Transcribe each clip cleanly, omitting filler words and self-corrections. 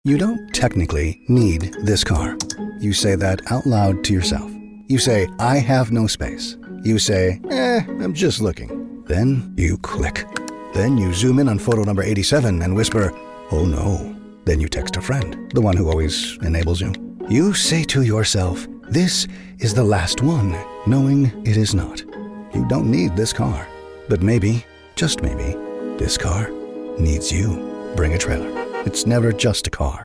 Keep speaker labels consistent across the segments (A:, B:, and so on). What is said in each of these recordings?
A: You don't technically need this car. You say that out loud to yourself. You say, I have no space. You say, eh, I'm just looking. Then you click. Then you zoom in on photo number 87 and whisper, oh no. Then you text a friend, the one who always enables you. You say to yourself, this is the last one, knowing it is not. You don't need this car. But maybe, just maybe, this car needs you. Bring a trailer. It's never just a car.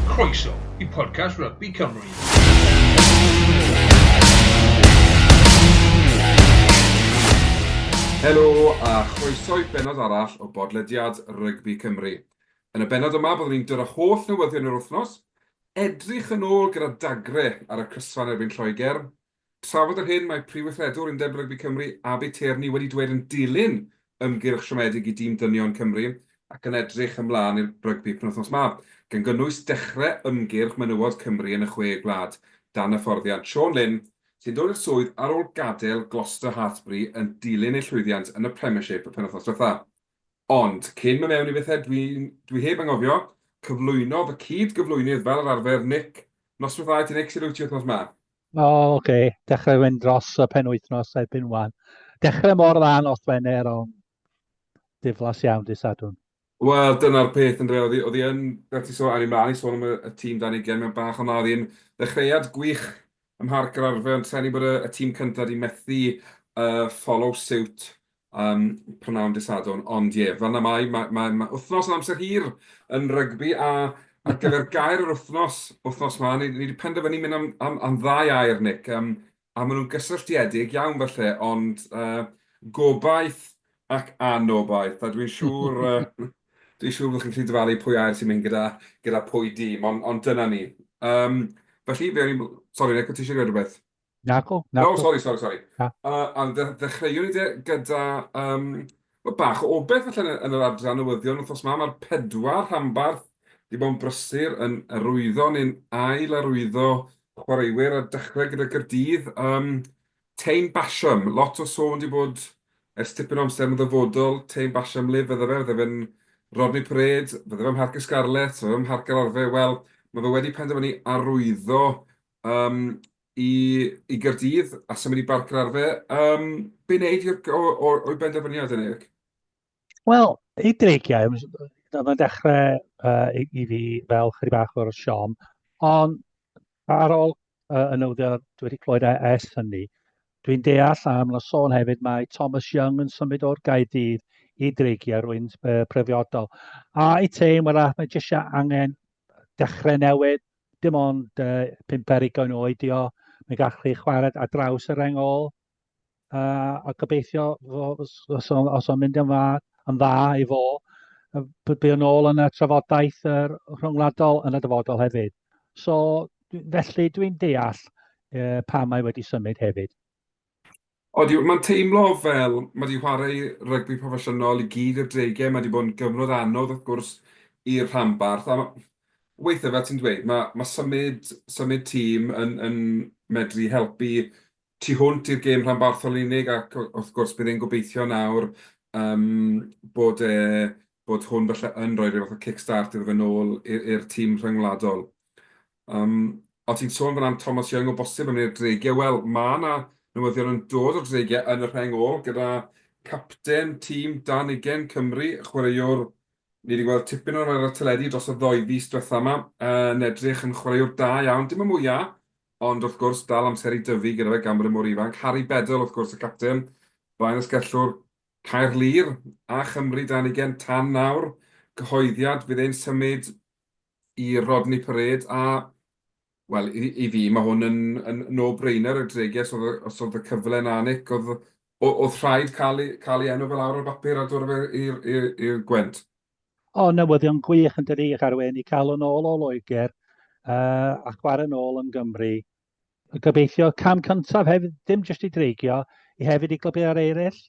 B: Croeso i podcast Rugby Cymru.
C: Helo a chroeso i bennod arall o bodlediad Rygbi Cymru. Yn y bennod yma byddwn ni'n dod â holl newyddion yr wythnos, edrych yn ôl gyda dagre ar y crysfan erbyn Lloegr, trafod yr hyn mae Prif Weithredwr Undeb Rygbi Cymru, Abi Tierney wedi dweud yn dilyn ymgyrch siomedig i dîm dynion Cymru ac yn edrych ymlaen i'r rygbi penwythnos 'ma, gan gynnwys dechrau ymgyrch menywod Cymru yn y Chwe Gwlad dan hyfforddiant Sean Lynn, sy'n dod i'r swydd ar ôl gadael Gloucester Hartpury yn dilyn eu llwyddiant yn y Premiership y penwythnos diwetha'. Ond, cyn mynd mewn i bethau, dwi'n, dwi heb anghofio cyflwyno fy cyd-gyflwynydd fel yr arfer, Nick. Noswaith dda i ti, Nick, sut wyt ti wythnos 'ma?
D: O, oh, oce. Okay. Dechrau fynd dros y penwythnos erbyn wan. Dechrau mor dda nos Wener, ond diflas iawn dy Sadwrn.
C: Wel, dyna'r peth, yn Oedd hi, oedd hi yn, fel ti sôn, awn ni mlaen i sôn am y, y tîm dan ugain mewn bach, ond na, oedd hi'n ddechreuad gwych ym Mharc yr Arfau, ond trueni bod y, y tîm cyntaf wedi methu uh, follow suit um, prynawn dydd Sadwrn, ond ie, fel 'na mae, mae, mae, mae wythnos yn amser hir yn rygbi, a ar gyfer gair yr wythnos, wythnos ma, ni, ni wedi penderfynu mynd am, am, am ddau air, Nick, um, a maen nhw'n gysylltiedig iawn falle, ond uh, gobaith ac anobaith, a dwi'n siŵr, uh, dwi'n siŵr bod chi'n gallu dyfalu pwy air sy'n mynd gyda, gyda pwy dîm, ond, ond dyna ni. Um, felly, fe o'n i'n... Sori, Nick, o ti eisiau dweud rhywbeth?
D: Nacw, nacw.
C: No, sori, sori, sori. Na. Uh, a ddechreuwn ni de gyda um, well, bach o obeith falle yn, yn yr adran newyddion wythnos 'ma. Mae'r pedwar rhanbarth wedi bod yn brysur yn arwyddo neu'n ail arwyddo chwaraewyr a dechrau gyda Gaerdydd. Um, Taine Basham, lot o sôn wedi bod ers tipyn o amser yn ddyfodol. Taine Basham, le fydde fe? Fydde fe'n Rodney Parade? Fydde fe ym Mharc y Scarlets? Fydde fe ym Mharc yr Arfau? Wel, mae fe wedi penderfynu arwyddo um, i, i Gaerdydd a symud i Barc yr Arfau. Um, be wneud i'r, o'i benderfyniad yn Eric?
D: Wel, i dreigiau, oedd yn dechrau uh, i, i fi fel chydig bach o'r siom, ond ar ôl uh, y newyddion dwi wedi clywed e ers hynny, dwi'n deall am y sôn hefyd mae Thomas Young yn symud o'r Gaerdydd i dreigiau rwy'n uh, profiadol. A i teim, wrach, mae jyst angen dechrau newydd, dim ond uh, 5 ar ugain oed di o, mae'n gallu chwarae ar draws y reng ôl, uh, a gobeithio os, os, os o'n mynd yn dda, yn dda i fo, bydd yn ôl yn y trafodaeth er, rhyngwladol yn y dyfodol hefyd. So, felly dwi'n deall uh, pam mae wedi symud hefyd.
C: Odi, mae'n teimlo fel mae 'di chwarae rygbi proffesiynol i gyd i'r Dreigiau, mae 'di bod yn gyfnod anodd wrth gwrs i'r rhanbarth, a weithiau fel ti'n dweud, mae mae symud symud tîm yn yn medru helpu tu hwnt i'r gêm rhanbarthol yn unig, ac wrth gwrs bydd e'n gobeithio nawr yym bod e bod hwn falle yn rhoi rhyw fath o kick-start iddo fe nôl i'r i'r tîm rhyngwladol. Yym, o ti'n sôn fan'na am Thomas Young o bosib yn mynd i'r Dreigiau. Wel, ma' 'na newyddion yn dod o'r Dreigiau yn y rheng ôl gyda capten tîm dan ugain Cymru, chwaraewr ni wedi gweld tipyn ohono fe ar y teledu dros y ddou fis diwetha' 'ma, yn edrych yn chwaraewr da iawn, dim y mwya', ond wrth gwrs dal amser i dyfu gyda fe gan bod e mor ifanc. Harry Beddle wrth gwrs y capten, blaen-asgellwr Caerlŷr a Chymru dan ugain tan nawr, cyhoeddiad fydd e'n symud i Rodney Parade a, wel, i, i fi, mae hwn yn, yn no-brainer y dreigiau, os oedd, os oedd y cyfle 'na, Nick, oedd, oedd rhaid cael, cael ei enw fel awr ar bapur a dod â fe i'r, i'r Gwent.
D: O, newyddion gwych yn dydi, Carwyn, i cael yn ôl o Loegr uh, a chwarae yn ôl yn Gymru. Gobeithio cam cyntaf hefyd, dim jyst i dreigio, i hefyd i glybiau eraill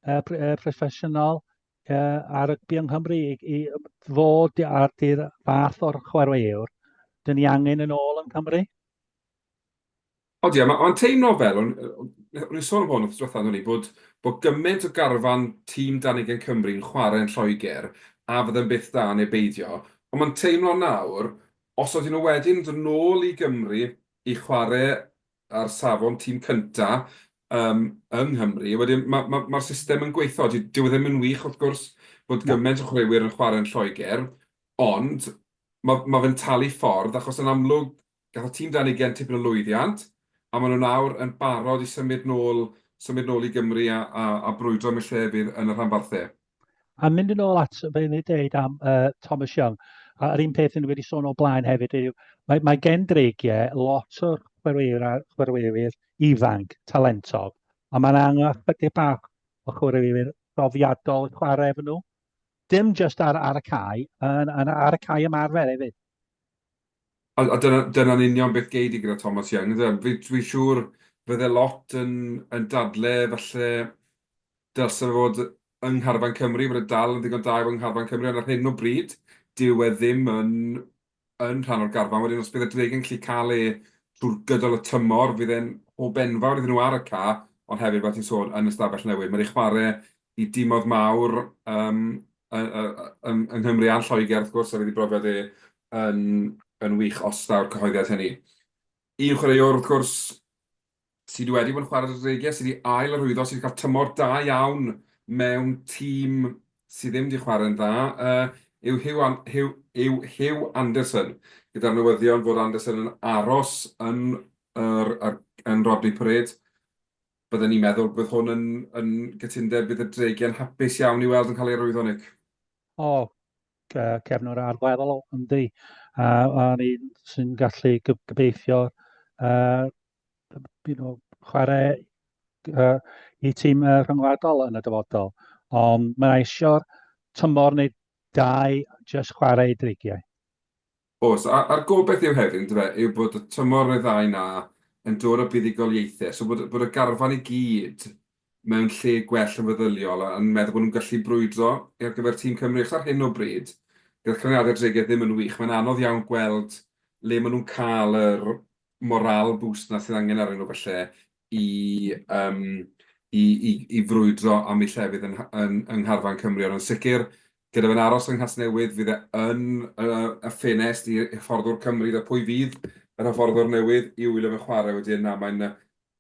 D: uh, uh, proffesiynol uh, a rygbi yng Nghymru i, i fod ar di'r fath o'r chwaraewr dyn ni angen yn ôl yng Nghymru.
C: Odi, a mae'n teimlo fel, o'n i'n sôn am hwn wythnos diwetha, o'n i, bod, bod gymaint o garfan tîm dan ugain Cymru yn chwarae yn Lloegr, a fydde'n beth da neu beidio, ond mae'n teimlo nawr, os ydyn nhw wedyn yn dod nôl i Gymru i chwarae ar safon tîm cynta um, yng Nghymru, wedyn mae'r ma, ma, ma system yn gweithio. Dyw e ddim yn wych, wrth gwrs, bod gymaint o chwaraewyr yn chwarae yn Lloegr, ond mae ma fe'n talu ffordd, achos yn amlwg Gath y tîm dan ugain tipyn o lwyddiant, a maen nhw nawr yn barod i symud nôl, symud nôl i Gymru a, a, a brwydro am y llefydd yn y rhanbarthau.
D: A mynd yn ôl at be ni'n deud am uh, Thomas Young, a'r un peth ni wedi sôn o blaen hefyd yw, mae, mae gen Dreigiau lot o'r chwaraewyr, chwaraewyr ifanc, talentog, a mae'n angen ychydig bach o chwaraewyr profiadol i chwarae efo nhw. Dim just ar, ar y cae, yn, yn, ar y cae ymarfer hefyd.
C: A, a dyna, dyna'n union beth gei di gyda Thomas Young, yndyfe? Fi, dwi'n siŵr fydde lot yn, yn dadle falle dylse fe fod yng ngharfan Cymru, bod e dal yn ddigon da i fod yng ngharfan Cymru, ond ar hyn o bryd, dyw e ddim yn, yn rhan o'r garfan. Wedyn os bydd y Dreigiau'n gallu cael e trwy'r gydol y tymor, fydd e'n hwb enfawr iddyn nhw ar y ca, ond hefyd, fel ti'n sôn, yn y stafell newid. Mae wedi chwarae i dimoedd mawr yym yng Nghymru a'n Lloegr wrth gwrs, a fydd ei brofiad e yn yn wych os daw'r cyhoeddiad hynny. Un chwaraewr wrth gwrs sydd wedi bod yn chwarae dros y Dreigiau, sydd wedi ail arwyddo, sydd wedi cael tymor da iawn mewn tîm sydd ddim wedi chwarae'n dda, uh, yw Hugh, An Hugh, yw Hugh Anderson, gyda'r newyddion fod Anderson yn aros yn, yr, yr, yn Rodney Parade. Bydden ni'n meddwl bydd hwn yn, yn gytundeb bydd y Dreigiau'n hapus iawn i weld yn cael ei arwyddo, Nick.
D: O, cefnwr arweddol, yndi. A, a ni sy'n gallu gobeithio you know, chwarae i tîm rhyngwladol yn y dyfodol. Ond mae'n eisiau'r tymor neu dau jyst chwarae i Dreigiau.
C: Oes, a, a'r gobaith yw hefyd, yndyfe, yw bod y tymor neu ddau 'na yn dod â buddugoliaethau, so bod, bod y garfan i gyd mewn lle gwell yn feddyliol a yn meddwl bod nhw'n gallu brwydro ar gyfer tîm Cymru, achos ar hyn o bryd, gyda canlyniadau'r Dreigiau ddim yn wych, mae'n anodd iawn gweld le maen nhw'n cael yr morale boost 'na sydd angen arnyn nhw falle i yym i i i frwydro am eu llefydd yn yn yng ngharfan Cymru. Ond yn sicr, gyda fe'n aros yng Nghasnewydd, fydd e yn y y ffenest i hyfforddwr Cymru, da pwy fydd yr hyfforddwr newydd i wylio fe'n chwarae wedyn. Na, mae'n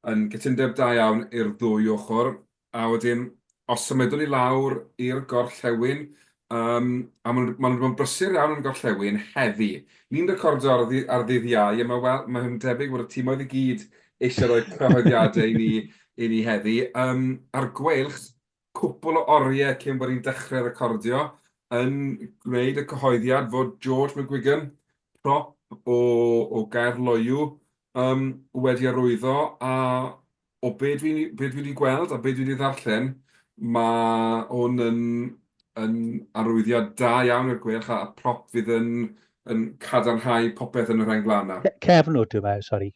C: yn gytundeb da iawn i'r ddwy ochr. A wedyn, os symudwn ni lawr i'r gorllewin, yym, a maen nhw maen nhw 'di bod yn brysur iawn yn y gorllewin heddi. Ni'n recordio ar ddy- ar ddydd Iau, a mae wel- mae'n debyg bod y timoedd i gyd eisiau rhoi cyhoeddiadau i ni i ni heddi. Yym, a'r Gweilch, cwpl o oriau cyn bod ni'n dechrau recordio, yn gwneud y cyhoeddiad fod George McGuigan, prop o o Gaerloyw, yym, wedi arwyddo, a o be dwi'n be dwi 'di gweld a be dwi 'di ddarllen, ma' hwn yn yn arwyddiad da iawn i'r Gweilch a prop fydd yn yn cadarnhau popeth yn y rheng flaen 'na.
D: Cefnwr dwi'n meddwl, sori.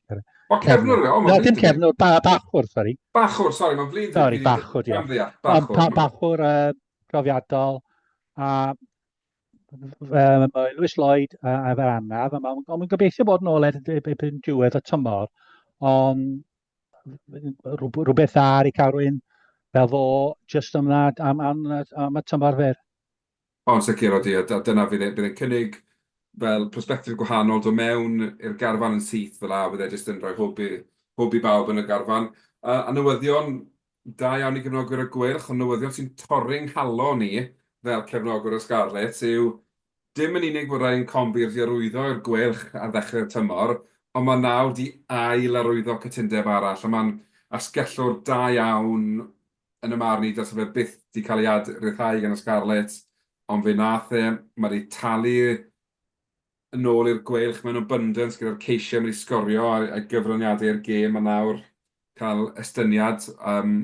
C: O, cefnwr yw e? O,
D: mae'n flin. Dim cefnwr, ba, bachwr, sori.
C: Bachwr, sori, mae'n flin.
D: Sori, bachwr, ie. Bachwr. Pa, bachwr uh, profiadol, a um, mae Lewis Lloyd uh, efo'r anaf, a mae'n ma gobeithio bod yn ôl erbyn diwedd y tymor, ond rhywbeth dda i cael rhywun fel fo jyst am, am, am, am y tymor fyr.
C: O, yn sicr, odi, a dyna fydd e, bydd e'n cynnig fel persbectif gwahanol, dod mewn i'r garfan yn syth fel 'a, bydd e jyst yn rhoi hwb i, hwb i bawb yn y garfan. A, a newyddion da iawn i gefnogwyr y Gweilch, ond newyddion sy'n torri'n nghalon i fel cefnogwr y Scarlets yw Dim yn unig bod Ryan Conbeer 'di arwyddo i'r Gweilch ar ddechrau'r tymor, ond mae nawr 'di ail-arwyddo cytundeb arall, a mae'n asgellwr da iawn yn 'y marn i, dylse fe byth 'di cael ei ad-ryddhau gan y Scarlets, ond fe wnaeth e, mae 'di talu yn ôl i'r Gweilch mewn abundance gyda'r ceisiau mae 'di sgorio a'i gyfraniadau i'r gêm, a nawr cael estyniad. Yym,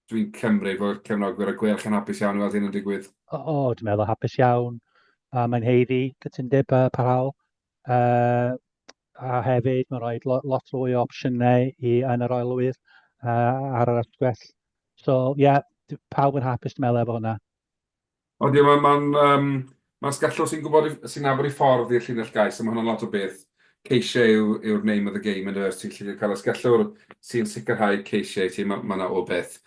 C: Dwi'n cymryd fod cefnogwyr y Gweilch yn hapus iawn i weld hyn yn digwydd.
D: O, o dwi'n meddwl hapus iawn. A mae'n haeddu cytundeb uh, parhaol. Uh, a hefyd mae'n rhoi lot, lot fwy o opsiynau i yn yr oelwydd uh, ar yr asgell. So, ie, yeah, pawb yn hapus dwi'n meddwl efo hwnna.
C: Odi, mae'n ma um, ma sgallwr sy'n gwybod, sy'n nabod ei ffordd i'r llinell gais, a mae hwnna'n lot o beth Ceisiau yw, yw'r name of the game yndyfe, os ti'n gallu cael asgellwr sy'n sicrhau ceisiau i ti, ma' ma' 'na obaith.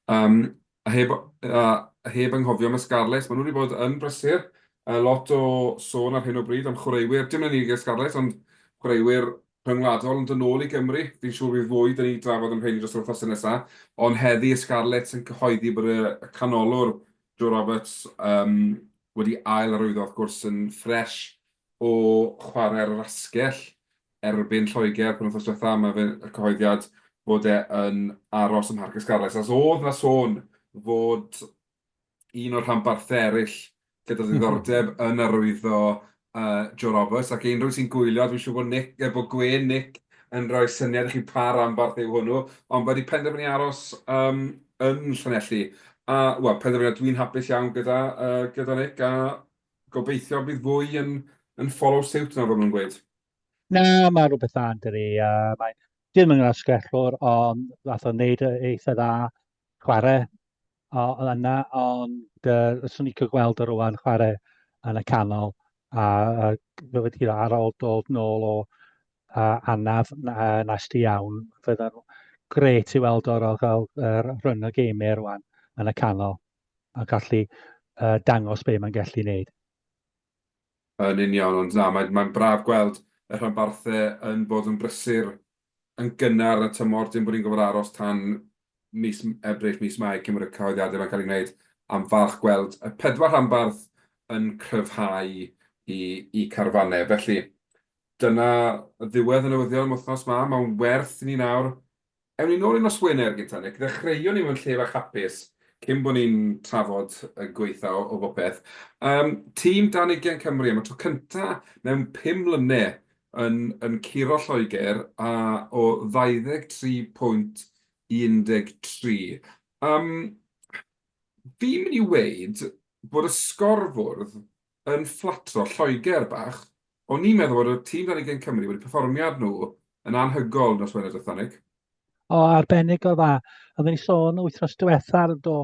C: Yym, a heb a heb anghofio am y Scarlets, maen nhw wedi bod yn brysur, yy lot o sôn ar hyn o bryd am chwaraewyr, dim yn unig y Scarlets, ond chwaraewyr rhyngwladol yn dod nôl i Gymru. Fi'n siŵr bydd fwy 'da ni drafod am rheini dros yr wythnosau nesa, ond heddi y Scarlets yn cyhoeddi bod y y canolwr Joe Roberts yym wedi ail-arwyddo wrth gwrs yn ffresh o chwarae ar yr asgell erbyn Lloegr penwythnos diwetha', ma' fe y cyhoeddiad bod e yn aros ym Mharc y Scarlets. Achos o'dd 'na sôn fod un o'r rhanbarthau eraill gyda ddiddordeb yn arwyddo yy Joe Roberts, ac unrhyw un sy'n gwylio, dwi'n siŵr bod Nick, yy bod gwên Nick yn rhoi syniad i chi pa ranbarth yw hwnnw, ond wedi penderfynu aros yym yn Llanelli. A wel, penderfyniad dwi'n hapus iawn gyda yy gyda Nick, a gobeithio bydd fwy yn yn follow suit nawr fel maen nhw'n gweud.
D: Na, mae rhywbeth dda yn dydi. Uh, mae dim yn asgellwr, ond fath o'n neud eitha dda chwarae o, yna, ond uh, swn i'n cael gweld o rwan chwarae yn y canol, a, a wedi ar ôl dod nôl o uh, anaf uh, nasty iawn, fydda'n gret i weld o'r gael uh, rhan o geimau rwan yn y canol a gallu uh, dangos be mae'n gallu wneud.
C: Yn union, ond na, mae'n mae'n braf gweld y rhanbarthau yn bod yn brysur yn gynnar yn y tymor, dim bod ni'n gorfod aros tan mis Ebrill, mis Mai cyn bod y cyhoeddiadau yma'n cael eu gwneud, a'n falch gweld y pedwar rhanbarth yn cryfhau i i carfannau. Felly, dyna ddiwedd y newyddion am wythnos 'ma, mae'n werth i ni nawr Ewn ni nôl i nos Wener gynta, Nic. Ddechreuon ni mewn lle bach hapus cyn bod ni'n trafod y gwaetha o o bopeth. Yym, tîm dan ugain Cymru am y tro cynta mewn pum mlynedd yn yn curo Lloegr a o 23 pwynt 13. Yym, fi'n mynd i weud bod y sgorfwrdd yn fflatro Lloegr bach. O'n i'n meddwl bod y tîm dan ugain Cymru wedi perfformiad nhw yn anhygoel nos Wener diwetha, Nick.
D: O, arbennig o dda. Oedden ni sôn wythnos diwetha ar do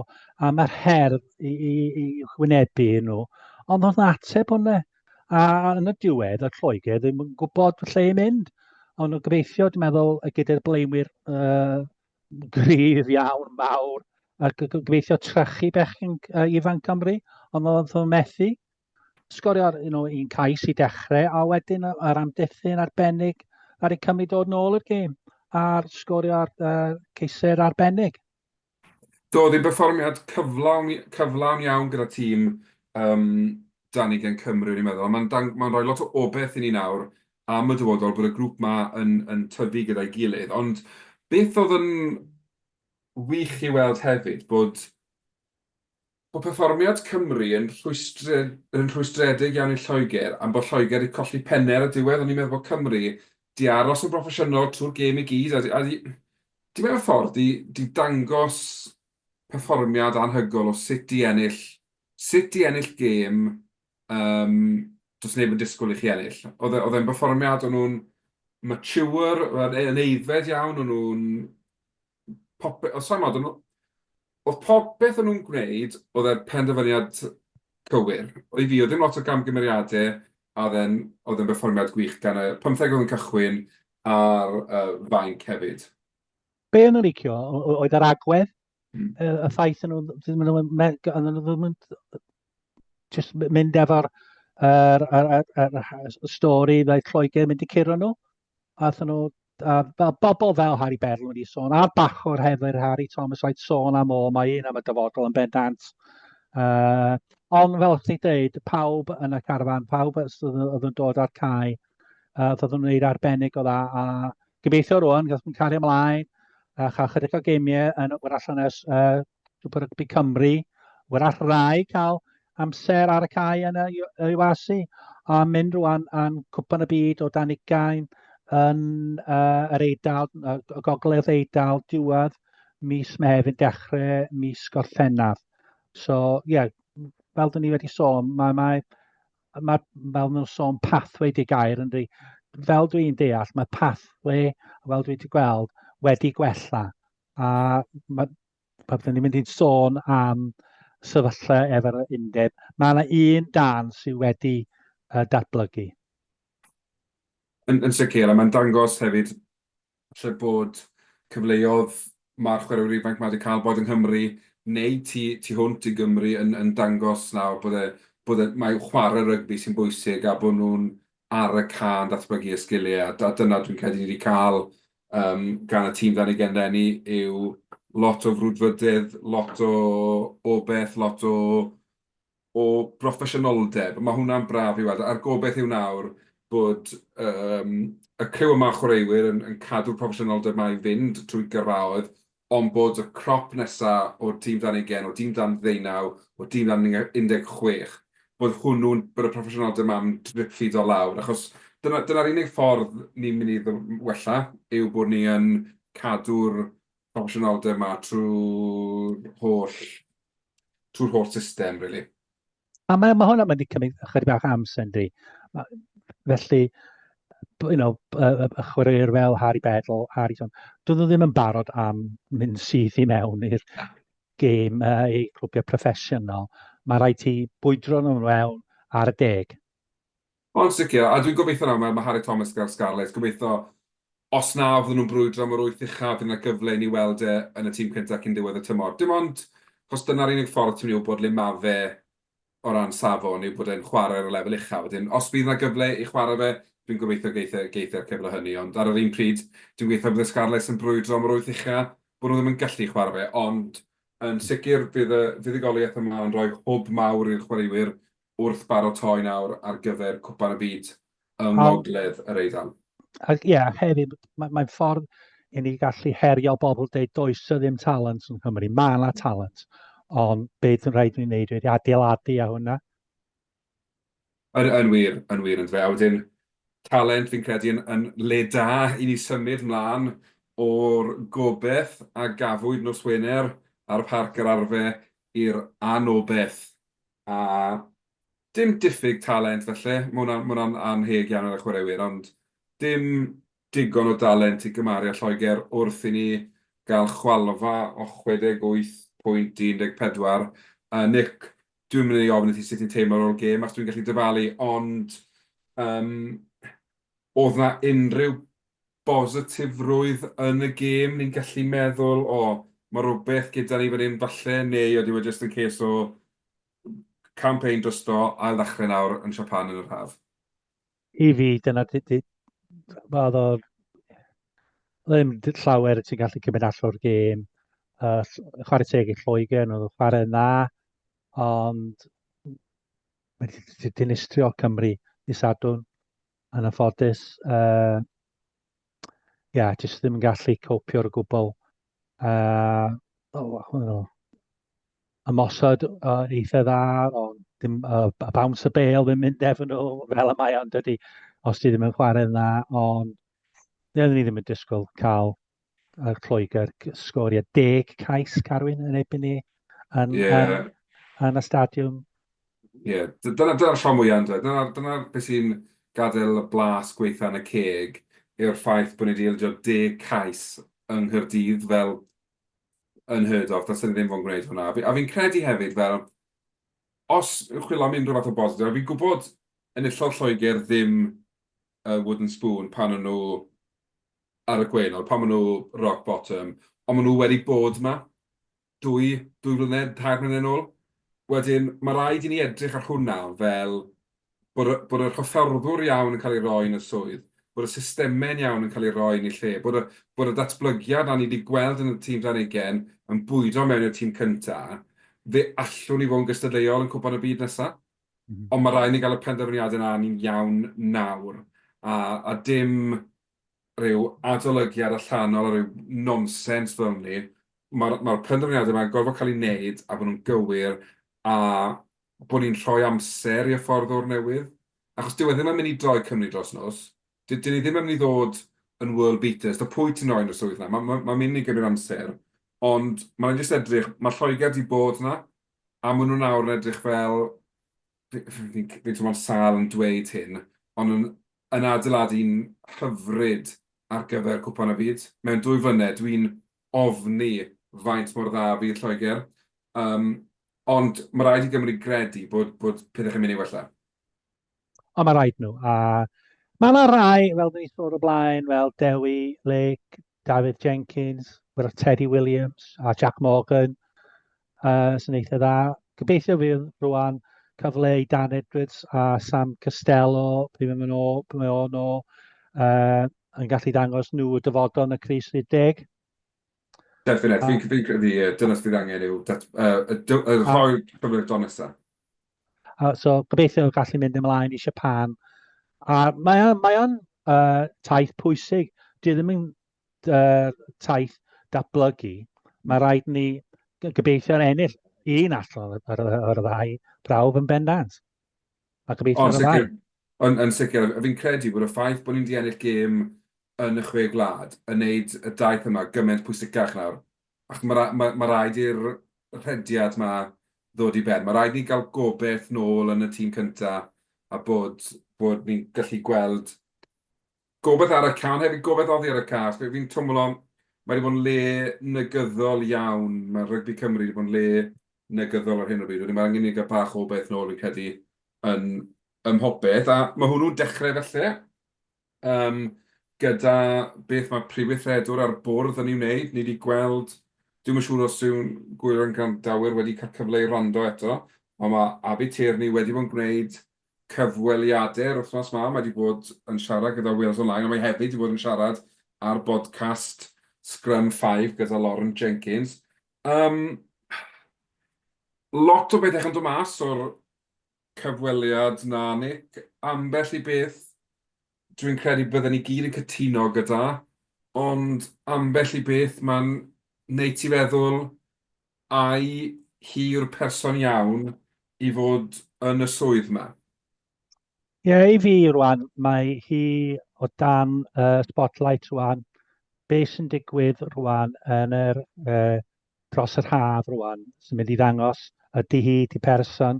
D: am yr her i, i, i wynebu nhw, ond oedd na ateb hwnna. A yn y diwedd, oedd Lloegr ddim yn gwybod lle i mynd. Ond nhw'n gobeithio, dwi'n meddwl, gyda'r blaenwyr uh, gryf iawn, mawr, a gobeithio trechu bechgyn uh, ifanc Cymru, ond oedd nhw'n methu sgorio you know, un cais i dechrau, a wedyn yr amddiffyn arbennig ar eu Cymru dod nôl i'r gêm, a'r sgorio ar uh, ceisau arbennig.
C: Do, oedd hi'n berfformiad cyflawn, cyflawn iawn gyda tîm um, dan ugain Cymru, o'n i'n meddwl. A mae'n dang- mae'n rhoi lot o obaith i ni nawr am y dyfodol bod y grŵp 'ma yn yn tyfu gyda'i gilydd. Ond beth oedd yn wych i weld hefyd bod bod perfformiad Cymru yn rhwystre- yn rhwystredig iawn i Lloegr am bod Lloegr 'di colli pennau ar y diwedd. O'n i'n meddwl bod Cymru 'di aros yn broffesiynol trwy'r gêm i gyd a 'di a 'di 'di mewn ffordd 'di 'di dangos perfformiad anhygoel o sut i ennill sut i ennill gêm yym does neb yn disgwyl i chi ennill. Oedd e oedd e'n berfformiad, o'n nhw'n mature, yn aeddfed iawn, o'n nhw'n popeth, oedd sa i'n gwbod, o'n nhw... Oedd popeth o'n nhw'n gwneud, oedd e'r penderfyniad cywir. I fi, oedd ddim lot o gamgymeriadau, a oedd e'n oedd e'n berfformiad gwych gan y pymtheg oedd yn cychwyn a'r yy fainc hefyd.
D: Be o'n nhw'n licio oedd yr agwedd, mm. y, y ffaith yn nhw ddim yn, ddim yn just mynd efo'r yr, yr, yr, yr, yr stori fel Lloegr mynd i curo nhw. A nhw, a fel bobl fel Harry Beryl wedi sôn, a'r bachwr hefyd, Harry Thomas, oedd sôn am o, mae un am y dyfodol yn bendant. Uh, ond fel chdi dweud, pawb yn y carfan, pawb oedd yn dod ar cae, uh, oedd yn gwneud arbennig o dda, a gobeithio rwan, gallwn nhw'n cario ymlaen, a chael chydig o geimiau yn wrach allan ers uh, Super Rugby Cymru, wrach rai cael amser ar y cae yn y URC, a mynd rwan yn Cwpan y Byd o dan ugain yn uh, yr Eidal, y Gogledd Eidal, diwedd mis Mehefin, dechrau mis Gorffennaf. So, ie, yeah, fel dyn ni wedi sôn, mae, mae, mae fel nhw'n sôn pathway di gair yn di, fel dwi'n deall, mae pathway, fel dwi wedi gweld, wedi gwella. A mae, pan dyn ni'n mynd i'n sôn am sefyllfa efo'r undeb, mae yna un dan sydd wedi uh, datblygu.
C: Yn, yn sicr, a mae'n dangos hefyd falle bod cyfleoedd mae'r chwaraewyr ifanc 'ma 'di cael boed yng Nghymru neu tu tu hwnt i Gymru yn yn dangos nawr bod e bod e mai chwarae rygbi sy'n bwysig a bod nhw'n ar y cae yn datblygu eu sgiliau a dyna dwi'n credu ni 'di cael yym gan y tîm dan ugain eleni yw lot o frwdfrydedd, lot o obaith, lot o o broffesiynoldeb. Mae hwnna'n braf i weld, a'r gobaith yw nawr bod yym y criw yma o chwaraewyr yn yn cadw'r proffesiynoldeb 'ma i fynd trwy gyrfaoedd, ond bod y crop nesa o'r tîm dan ugain, o'r dîm dan ddeunaw, o'r dîm dan 16, bod hwnnw'n, bod y proffesiynoldeb 'ma'n drip-feedo lawr, achos dyna dyna'r unig ffordd ni'n mynd i wella, yw bod ni yn cadw'r proffesiynoldeb 'ma trwy'r holl trwy'r holl system, really.
D: A mae, mae hwnna'n mynd i cymryd ychydig bach amser, yndi. Felly, you know, y, y, y chwaraewyr fel Harry Beddle, Harry John, dydyn nhw ddim yn barod am mynd syth i mewn i'r gêm uh, i clwbiau proffesiynol. Mae rhaid ti bwydro nhw mewn ar y deg.
C: Ond sicr, a dwi'n gobeithio nawr, mae mae Harry Thomas gyda'r Scarlets, gobeithio os na fydden nhw'n brwydro am yr wyth ucha, fydd 'na gyfle i ni weld e yn y tîm cyntaf cyn diwedd y tymor. Dim ond, achos dyna'r unig ffordd ti'n mynd i wybod le ma' fe o ran safon, yw bod e'n chwarae ar y lefel ucha. Wedyn, os bydd 'na gyfle i chwarae fe, dwi'n gobeithio geith e geith e'r cyfle hynny. Ond ar yr un pryd, dwi'n gobeithio bydd y Scarlets yn brwydro am yr wyth ucha, bod nhw ddim yn gallu chwarae fe. Ond yn sicr, bydd y fuddugoliaeth yma yn rhoi hwb mawr i'r chwaraewyr wrth baratoi nawr ar gyfer Cwpan y Byd yng Ngogledd yr Eidal.
D: Ac ie, yeah, hefyd, mae'n mae ffordd i ni gallu herio bobl dweud does y ddim talent yn Nghymru. Mae yna talent, ond beth yn rhaid i ni wneud wedi adeiladu a hwnna.
C: Yn, yn wir, yn wir yn dfe. A wedyn, talent fi'n credu yn, yn le da i ni symud mlaen o'r gobeith a gafwyd nos Wener ar Parc yr Arfe i'r anobeth A dim diffyg talent falle, ma' hwnna'n ma' hwnna'n annheg iawn ar y chwaraewyr, ond dim digon o dalent i gymharu â Lloegr wrth i ni gael chwalfa o 68 pwynt i 14. A Nick, dwi'm yn mynd i ofyn i ti sut ti'n teimlo ar ôl gêm, achos dwi'n gallu dyfalu, ond yym oedd 'na unrhyw bositifrwydd yn y gêm? Ni'n gallu meddwl, o, mae rhywbeth gyda ni fan hyn falle, neu ydy e jyst yn case o campaign drosto, ail ddechrau nawr yn Japan yn yr haf?
D: I fi, dyna, oedd o ddim llawer ti'n gallu cymryd allan o'r gêm. Uh, chwarae teg i Lloegr, nhw'n chwarae dda, ond mae wedi dinistrio Cymru i Sadwrn. Yn anffodus, uh, yeah, jyst ddim yn gallu copio'r gwbl. Uh, oh, oh, ymosod uh, eitha dda, ond dim, uh, bounce y bale ddim mynd efo nhw fel y mae ond dydy, os ti ddim yn chwarae dda, ond ni ddim yn disgwyl cael y Lloegr sgorio deg cais Carwyn yn erbyn ni yn, yeah. yn, yn y stadiwm.
C: Ie, yeah. dyna, dyna'r siom mwyaf ynddo. Dyna, dyna beth sy'n gadael y blas gweitha yn y ceg yw'r ffaith bod ni wedi ildio deg cais yng Nghaerdydd fel unheard of, dylsen ni ddim fod yn gwneud hwnna. A fi'n credu hefyd fel, os chwilio am unrhyw fath o bositif, a fi'n gwybod enillodd Lloegr ddim y wooden spoon pan o'n nhw ar y gwaelod, pan maen nhw rock bottom, ond maen nhw wedi bod 'ma dwy, dwy flynedd, tair blynedd yn ôl. Wedyn, mae rhaid i ni edrych ar hwnna fel bod y, bod yr hyfforddwr iawn yn cael ei roi yn y swydd, bod y systemau'n iawn yn cael ei roi yn ei lle, bod y, bod y datblygiad 'na ni wedi gweld yn y tîm dan ugain yn bwydo mewn i'r tîm cynta, fe allwn ni fod yn gystadleuol yn Cwpan y Byd nesa. Mm -hmm. Ond mae rhaid ni gael y penderfyniadau yna ni'n iawn nawr, a, a dim rhyw adolygiad allanol a rhyw nonsens fel 'ny. Mae'r mae'r penderfyniadau yma'n gorfod cael eu wneud a bod nhw'n gywir a bod ni'n rhoi amser i hyfforddwr newydd. Achos dyw e ddim yn mynd i droi Cymru dros nos. D- dyn ni ddim yn mynd i ddod yn world beaters. Ta pwy ti'n rhoi yn y swydd 'na? Mae'n ma' ma' mynd i gymryd amser. Ond mae'n jyst edrych, mae Lloegr 'di bod 'na a maen nhw nawr yn edrych fel fi'n fi'n teimlo'n sâl yn dweud hyn, ond yn yn adeiladu'n hyfryd ar gyfer Cwpan y Byd. Mewn dwy flynedd, dwi'n ofni faint mor dda fydd Lloegr. Um, ond mae rhaid i Gymru gredu bod, bod pethau chi'n mynd i wella.
D: Ond mae rhaid nhw, a Mae yna rai, fel ni sôn o blaen, fel Dewi Lake, David Jenkins, fel Teddy Williams a Jack Morgan, sy'n eitha dda. Gobeithio fydd rwan cyfle i Dan Edwards a Sam Costello, pryd mae'n ôl, pryd mae o'n ôl, yn gallu dangos nhw y dyfodol yn y crys rhif 10.
C: Definite, fi'n fi credu dyna sydd angen yw rhoi'r cyfle i'r don nesaf.
D: So gobeithio gallu mynd ymlaen i Japan. A mae o'n mae o'n taith pwysig. Dwi ddim yn taith datblygu. Mae rhaid ni gobeithio'n ennill un allan o'r, o'r ddau brawf yn bendant. A gobeithio
C: ar y ddau. Yn, yn sicr, a fi'n credu bod y ffaith bod ni'n di ennill gêm yn y Chwe Gwlad yn neud y daith yma gymaint pwysicach nawr. Achos mae, ma, ma rhaid i'r rhediad 'ma ddod i ben. Mae rhaid ni gael gobeith nôl yn y tîm cynta a bod, bod ni'n gallu gweld gobeith ar y cae, ond hefyd gobeith oddi ar y cae. Fi, fi'n twmlo, mae wedi bod yn le negyddol iawn. Mae rygbi Cymru wedi bod yn le negyddol ar hyn o bryd. Wedyn mae angen i ni gael bach o obeith nôl, fi'n credu, yn, ym mhopeth. A mae hwnnw'n dechrau felly. Yym, gyda beth mae Prif Weithredwr a'r Bwrdd yn ei wneud, ni 'di gweld, dwi'm yn siŵr os yw'n gwylio'n gwrandawyr wedi cael cyfle i wrando eto, ond mae Abi Tierney wedi bod yn gwneud cyfweliadau yr wythnos 'ma, mae 'di bod yn siarad gyda Wales Online, ond mae hefyd 'di bod yn siarad ar bodcast Scrum Five gyda Lauren Jenkins. Yym, lot o bethau yn dod mas o'r cyfweliad 'na, Nick. Ambell i beth dwi'n credu bydden ni gyd yn cytuno gyda, ond ambell i beth mae'n wneud ti feddwl, ai hi yw'r person iawn i fod yn y swydd 'ma?
D: Ie, yeah, i fi rwan, mae hi o dan uh, spotlight rwan. Be sy'n digwydd rwan yn yr uh, dros yr haf rwan sy'n mynd i ddangos ydy hi di person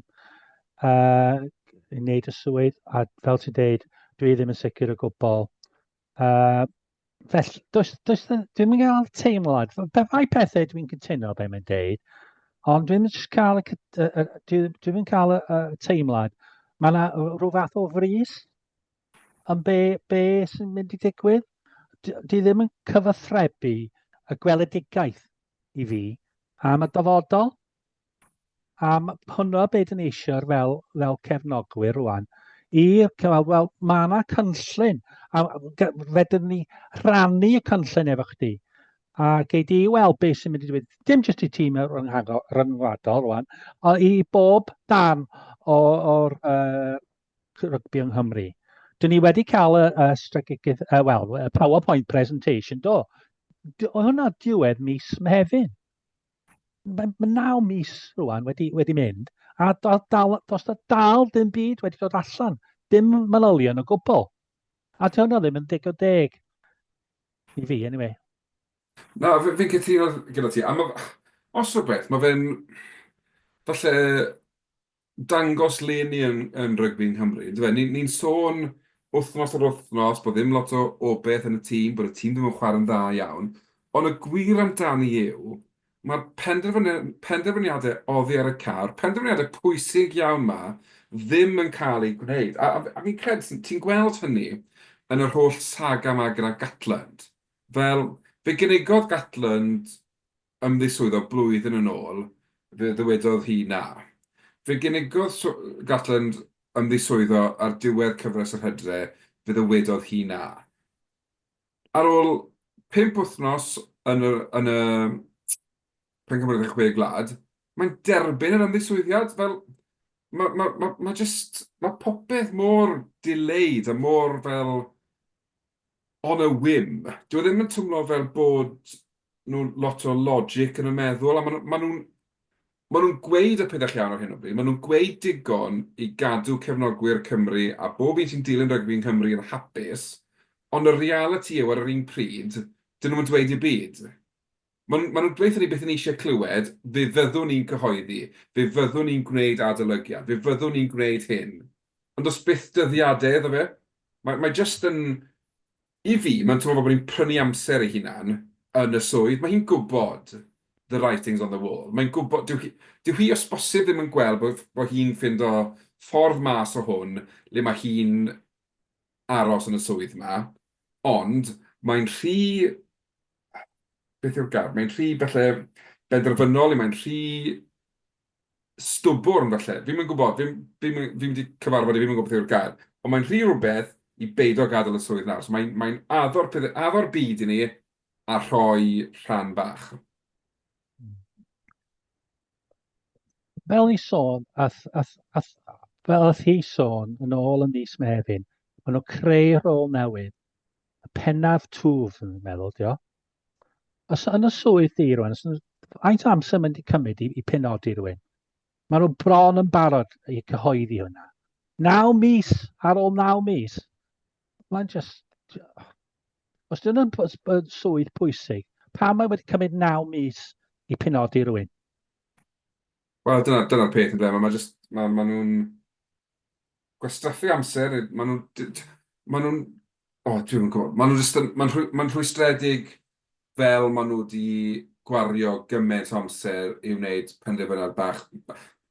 D: uh, i wneud y swydd a fel ti'n deud dwi ddim yn sicr o gwbl. Uh, felly, does, does, dwi'n mynd cael teimlad, rhai pethau dwi'n cytuno be mae'n deud, ond dwi'n just cael y, dwi, dwi'n cael y, y teimlad, mae yna rhyw fath o frys am be, be sy'n mynd i digwydd. Di ddim yn cyfathrebu y gweledigaeth i fi am y dyfodol. A hwnnw be dyn ni eisiau fel, fel cefnogwyr rwan, i cael, wel, mae yna cynllun, a fedrwn ni rhannu y cynllun efo chdi, a gei di weld beth sy'n mynd i ddigwydd, dim jyst i tîm rhyngwladol rwan, ond i bob darn o'r uh, rygbi yng Nghymru. Dyn ni wedi cael y, y strategaeth, uh, wel, y PowerPoint presentation, do. Oedd hwnna diwedd mis Mehefin. Mae, mae naw mis rwan wedi, wedi mynd, a do, dal, does na dal dim byd wedi dod allan. Dim manylion o gwbl. A di hwnna ddim yn digon deg. I fi, anyway.
C: Na, fi'n cytuno gyda ti. A ma, os rhywbeth, mae fe'n falle dangos le ni yn yn rygbi yng Nghymru, yndyfe? Ni'n ni'n sôn wythnos ar wythnos bod ddim lot o obeith yn y tîm, bod y tîm ddim yn chwarae'n dda iawn, ond y gwir amdani yw, mae'r penderfyni- penderfyniadau oddi ar y car, penderfyniadau pwysig iawn 'ma, ddim yn cael eu gwneud. A a a fi'n credu, ti'n gweld hynny yn yr holl saga 'ma gyda Gatland. Fel, fe gynigodd Gatland ymddiswyddo blwyddyn yn ôl, fe ddywedodd hi na. Fe gynigodd Gatland ymddiswyddo ar diwedd cyfres yr Hydre, fe ddywedodd hi na. Ar ôl pump wythnos yn y yn y Pencampwriaeth y Chwe Gwlad, mae'n derbyn yr ymddiswyddiad, fel ma' ma' ma' ma' jyst, ma' popeth mor delayed a mor fel on a whim. Dyw e ddim yn twmlo fel bod nhw lot o logic yn y meddwl, a maen nhw, maen nhw'n maen nhw'n gweud y pethau iawn ar hyn o bryd. Maen nhw'n gweud digon i gadw cefnogwyr Cymru a bob un sy'n dilyn rygbi yng Nghymru yn hapus, ond y realiti yw ar yr un pryd, dyn nhw'm yn dweud dim byd. Maen maen nhw'n dweud wrthon ni beth 'y ni eisiau clywed, fe fyddwn ni'n cyhoeddi, fe fyddwn ni'n gwneud adolygiad, fe fyddwn ni'n gwneud hyn. Ond does byth dyddiadau iddo fe. Mae mae jyst yn... I fi, mae'n teimlo fel bod hi'n prynu amser ei hunan yn y swydd. Mae hi'n gwybod the writing's on the wall. Mae'n gwybod... Dyw hi dyw hi os bosib ddim yn gweld bod bod hi'n ffindo ffordd mas o hwn le mae hi'n... aros yn y swydd 'ma, ond mae'n rhy, beth yw'r gair, mae'n rhy falle benderfynol, neu mae'n rhy stwbwrn falle, fi'm yn gwybod, fi'm fi'm yn fi'm 'di cyfarfod e, fi'm yn gwybod beth yw'r gair, ond mae'n rhy rywbeth i beido gadael y swydd nawr, so mae'n mae'n addo'r peth, addo'r byd i ni a rhoi rhan bach.
D: Fel ni sôn, ath, ath, ath, fel ath hi sôn yn ôl ym mis Mehefin, maen nhw'n creu rôl newydd, y pennaf twf, yn meddwl, dio. Os yn y swydd di rwan, os yn, faint o amser mae'n di cymryd i, i penodi rhywun? Maen nhw bron yn barod i cyhoeddi hwnna. Naw mis, ar ôl naw mis. Mae'n just... Os dyn nhw'n swydd pwysig, pam mae wedi cymryd naw mis i penodi rhywun?
C: Wel, dyna'r dyna peth yn dweud, mae just, mae, ma nhw'n gwastraffu amser, mae nhw'n, ma nhw'n, o, dwi'm yn gwybod, maen nhw jyst yn, mae'n rhwy, mae'n rhwystredig fel maen nhw wedi gwario gymaint o amser i wneud penderfyniad bach.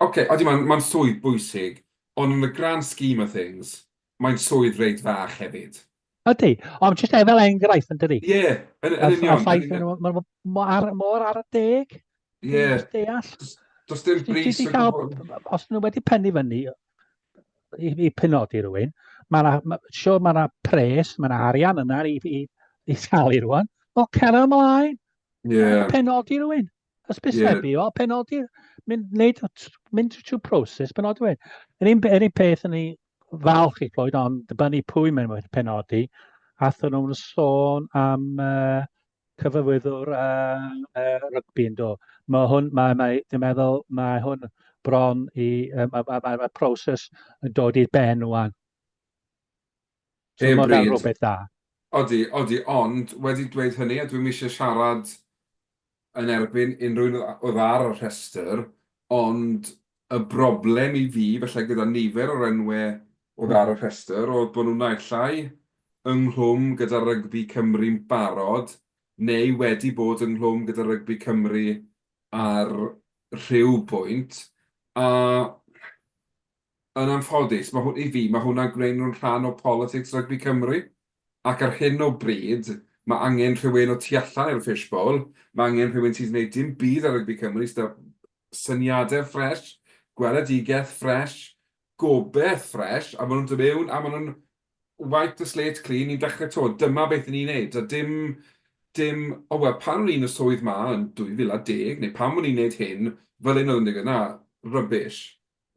C: Ocê, odi, mae'n mae'n swydd bwysig, ond in the grand scheme of things, mae'n swydd reit fach hefyd.
D: Ydy, ond jyst fel enghraifft yn dydi?
C: Ie, yn, yn union.
D: A ffaith maen nhw mor, mor ar y deg.
C: Ie.
D: Deall.
C: Does dim bris
D: o gwbl. Os nhw wedi pennu fyny i, i penodi rhywun, mae yna, ma, siwr mae yna pres, mae yna arian yna i, i, i talu rhywun. Wel, cer ymlaen.
C: Ie. Yeah.
D: Penodi rhywun. Hysbysebu, yeah. o, penodi, mynd, neud, mynd trwy proses, penodi rhywun. Yr un, yr un peth yn ei falch i clywed, ond dibynnu pwy maen nhw wedi penodi, athyn nhw'n sôn am uh, cyfarwyddwr uh, uh, rygbi yn do. Mae hwn, mae, mae, dwi'n meddwl, mae hwn bron i, uh, mae, mae, mae, mae proses yn dod i'r ben rwan.
C: So
D: mae hwnna'n rhywbeth da.
C: Odi, odi, ond wedi dweud hynny, a dwi'm eisiau siarad yn erbyn unrhyw un oedd ar y rhestr, ond y broblem i fi, falle gyda nifer o'r enwau oedd ar y rhestr, oedd bod nhw naill ai ynghlwm gyda rygbi Cymru'n barod, neu wedi bod ynghlwm gyda rygbi Cymru ar rhyw bwynt, a Yn anffodus, mae hwn, i fi, mae hwnna'n gwneud nhw'n rhan o politics rygbi Cymru, ac ar hyn o bryd, mae angen rhywun o tu allan i'r fishbowl, mae angen rhywun sydd 'di gwneud dim byd ar rygbi Cymru, sydd â syniadau ffresh, gweledigaeth ffresh, gobaith ffresh, a maen nhw'n dod mewn a maen nhw'n wipe the slate clean, ni'n dechrau 'to, dyma beth 'y ni'n neud, a dim, dim, o wel, pan o'n i'n y swydd 'ma yn 2010, neu pan o'n i'n neud hyn, fel hyn oedd yn digwydd, na, rubbish.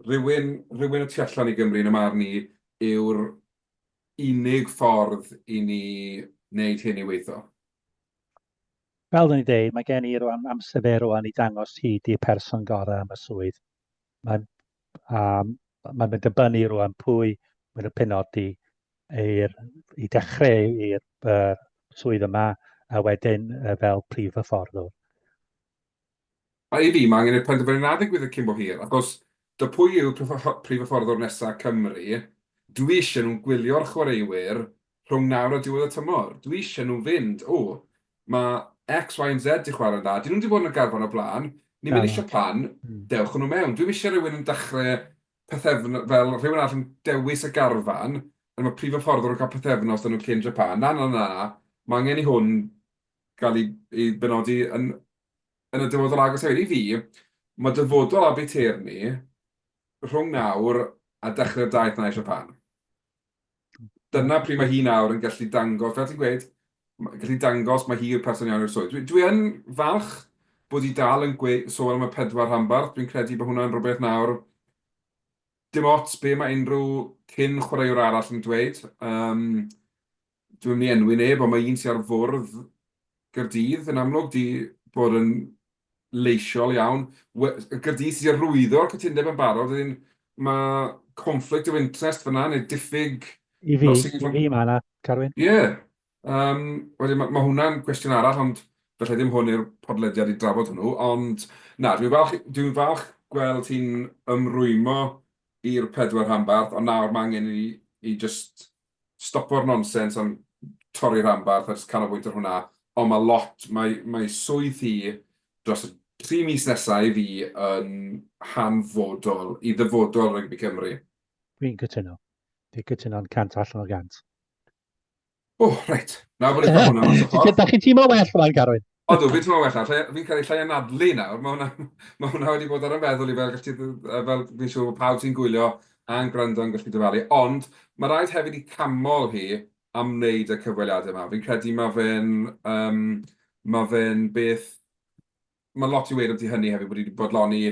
C: Rhywun, rhywun y tu allan i Gymru yn 'y marn i yw'r unig ffordd i ni wneud hyn i weithio.
D: Fel o'n i'n deud, mae gen i rwan amser fe rwan i dangos hi di'r person gorau am y swydd. Mae'n um, mae'n mynd dibynnu rwan pwy mae'n y penodi i'r, i dechrau i'r uh, swydd yma a wedyn uh, fel prif hyfforddwr.
C: A i fi, mae angen i'r penderfyniad 'na ddigwydd cyn bo hir, achos 'da pwy yw prif hyfforddwr nesa Cymru, dwi eisiau nhw'n gwylio'r chwaraewyr rhwng nawr a diwedd y tymor. Dwi eisiau nhw fynd, o, mae X, Y and Z 'di chwarae'n dda, 'dyn nhw'm 'di bod yn y garfan o'r blaen, ni'n mynd i Japan, dewch â nhw mewn. Dwi'm eisiau rhywun yn dechrau pythefno-, fel rhywun arall yn dewis y garfan, a mae prif hyfforddwr yn cael pythefnos 'da nhw cyn Japan. Na, na, na, na, mae angen i hwn gael ei ei benodi yn yn y dyfodol agos hefyd. I fi, mae dyfodol Abi Tierney rhwng nawr a dechrau'r daith 'na i Japan. Dyna pryd mae hi nawr yn gallu dangos, fel ti'n gweud, gallu dangos mae hi yw'r person iawn i'r swydd. Dwi, dwi yn falch bod hi dal yn gwe- sôn am y pedwar rhanbarth. Dwi'n credu bod hwnna'n rhywbeth nawr, dim ots be mae unrhyw cyn chwaraewr arall yn dweud. Um, Dwi'm mynd i enwi neb, ond mae un sy ar fwrdd Gaerdydd yn amlwg 'di bod yn leisiol iawn. We- Gaerdydd sydd 'di arwyddo'r cytundeb yn barod, wedyn ma' conflict of interest fan'na, neu diffyg...
D: I fi, i fi ma' 'na, Carwyn.
C: Ie. Yym, wedyn ma' ma' hwnna'n gwestiwn arall, ond falle ddim hwn yw'r podlediad i drafod hwnnw, ond na, dwi'n falch, dwi'n falch gweld hi'n ymrwymo i'r pedwar rhanbarth, ond nawr ma' angen i ni i jyst stopo'r nonsens am torri rhanbarth a jyst canolbwyntio ar hwnna, ond mae lot, mae mae swydd hi dros y tri mis nesa i fi yn hanfodol i ddyfodol rygbi Cymru.
D: Dwi'n cytuno. Dwi'n cytuno'n 100 allan o 100.
C: O, reit. Nawr bod ni'n cael hwnna mas o'r ffordd.
D: Da chi'n teimlo well rwan, Carwyn?
C: Odw, fi'n teimlo well nawr. Fi'n cael ei llai anadlu nawr. Mae hwnna, mae hwnna wedi bod ar y meddwl i fel, gallu, fel fi'n siŵr bod pawb sy'n gwylio a'n gwrando yn gallu dyfalu. Ond mae rhaid hefyd i camol hi am wneud y cyfweliadau yma. Fi'n credu mae fe'n um, mae fe'n beth... Mae lot i weud ambiti hynny hefyd, bod hi wedi bodloni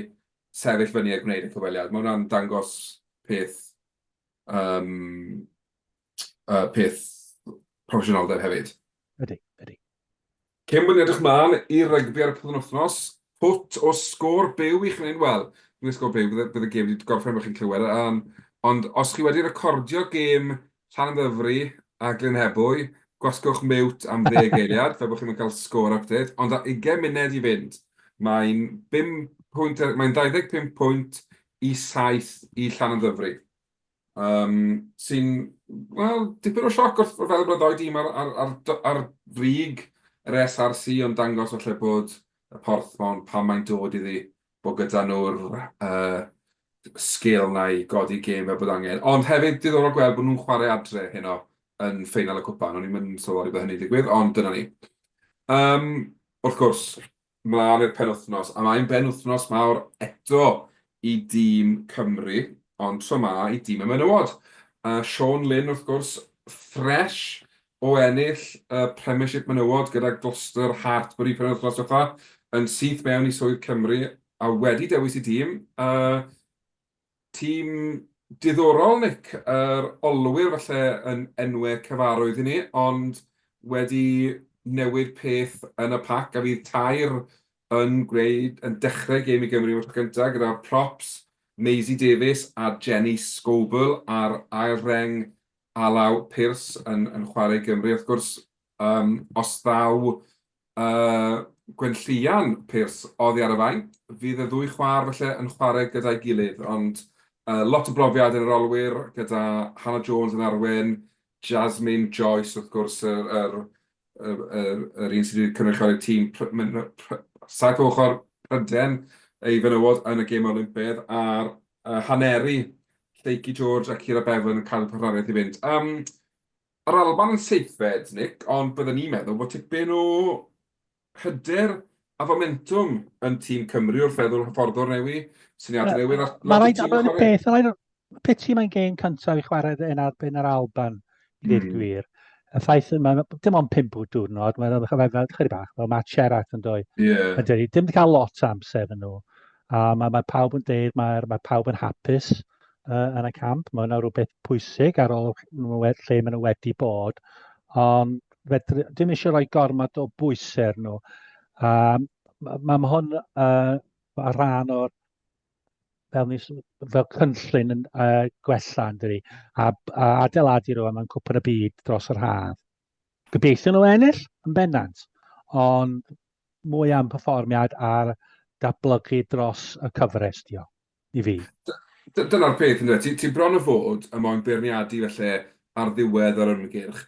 C: sefyll fyny a gwneud y cyfweliad. Mae hwnna'n dangos peth um, peth proffesiynoldeb hefyd.
D: Ydy, ydy.
C: Cyn bod ni'n edrych mlaen i rygbi ar y penwythnos, pwt o sgôr byw i chi wneud, wel, ddim sgôr byw, bydd, bydd y gêm wedi gorffen bod chi'n clywed, um, ond os chi wedi recordio gêm Llanymddyfri a Glynebwy, gwasgwch mute am ddeg eiliad, fel bod chi'n cael sgôr update, ond â 20 munud i fynd, mae'n 5 pwynt, mae'n 25 pwynt i 7 i Llanymddyfri. Yym, sy'n, wel, dipyn o sioc wrth feddwl bod y ddou dîm ar ar ar ar frig yr SRC, ond dangos falle bod y Porthmon, pan mae'n dod iddi, bod gyda nhw'r yy sgil 'na i godi gêm fel bod angen. Ond hefyd, diddorol gweld bod nhw'n chwarae adre heno yn ffeinal y cwpan. O'n i'm yn sylweddoli bod hynny'n digwydd, ond dyna ni. Yym, wrth gwrs, mlaen i'r penwythnos, a mae'n benwythnos mawr eto i dîm Cymru, ond tro 'ma i dîm y menywod. A Siôn Lynn, wrth gwrs, ffresh o ennill y Premiership Menywod gyda Gloucester Hartpury penwythnos diwetha, yn syth mewn i swydd Cymru, a wedi dewis ei dîm. A Tîm diddorol, Nick. Yr olwyr falle yn enwau cyfarwydd i ni, ond wedi newid peth yn y pac, a fydd tair yn gwneud, yn dechrau gêm i Gymru am y tro cyntaf, gyda'r props Maisie Davies a Jenny Scoble a'r ail reng Alaw Pyrs yn, yn chwarae i Gymru. Wrth gwrs, um, os ddaw Yy, Gwenllïan Pyrs oddi ar y fainc. Fydd y ddwy chwaer falle yn chwarae gyda'i gilydd, ond yy lot o brofiad yn yr olwyr gyda Hannah Jones yn arwain, Jasmine Joyce wrth gwrs, yr yr yr yr yr un sydd wedi cynrychioli'r tîm saith o ochr Prydain ei fenywod yn y gêm Olympaidd, a'r yy haneri Lleucu George a Keira Bevan yn cael y partneriaeth i fynd. Yym. Yr Alban yn seithfed, Nick, ond bydden i'n meddwl bod tipyn o hyder a fomentwm yn tîm Cymru wrth feddwl hyfforddwr newydd, syniadau newydd a
D: lot o tîm chwarae. Beth, mae'n rhaid, piti mae'n gêm cyntaf i chwarae yn erbyn yr Alban, i ddweud mm. gwir. Y ffaith, mae, dim ond 5 diwrnod, mae'n chydig bach fel Matt Sherratt yn dweud.
C: Yeah.
D: Dim wedi cael lot o amser yn nhw. A mae, mae pawb yn deud, mae, mae pawb yn hapus uh, yn y camp. Mae yna rhywbeth pwysig ar ôl lle maen nhw wedi bod. Ond fedru, dim eisiau rhoi gormod o bwysau ar nhw. Um, mae ma hwn uh, rhan o'r fel, ni, fel cynllun yn uh, gwella yn dydi, a, a adeiladu rhywun mewn cwpan y byd dros yr haf. Gobeithio nhw ennill yn bendant, ond mwy am perfformiad a'r datblygu dros y cyfres, dio, i fi.
C: Dyna'r peth, yndyfe? Ti, ti bron o fod yn moyn beirniadu felly ar ddiwedd yr ymgyrch.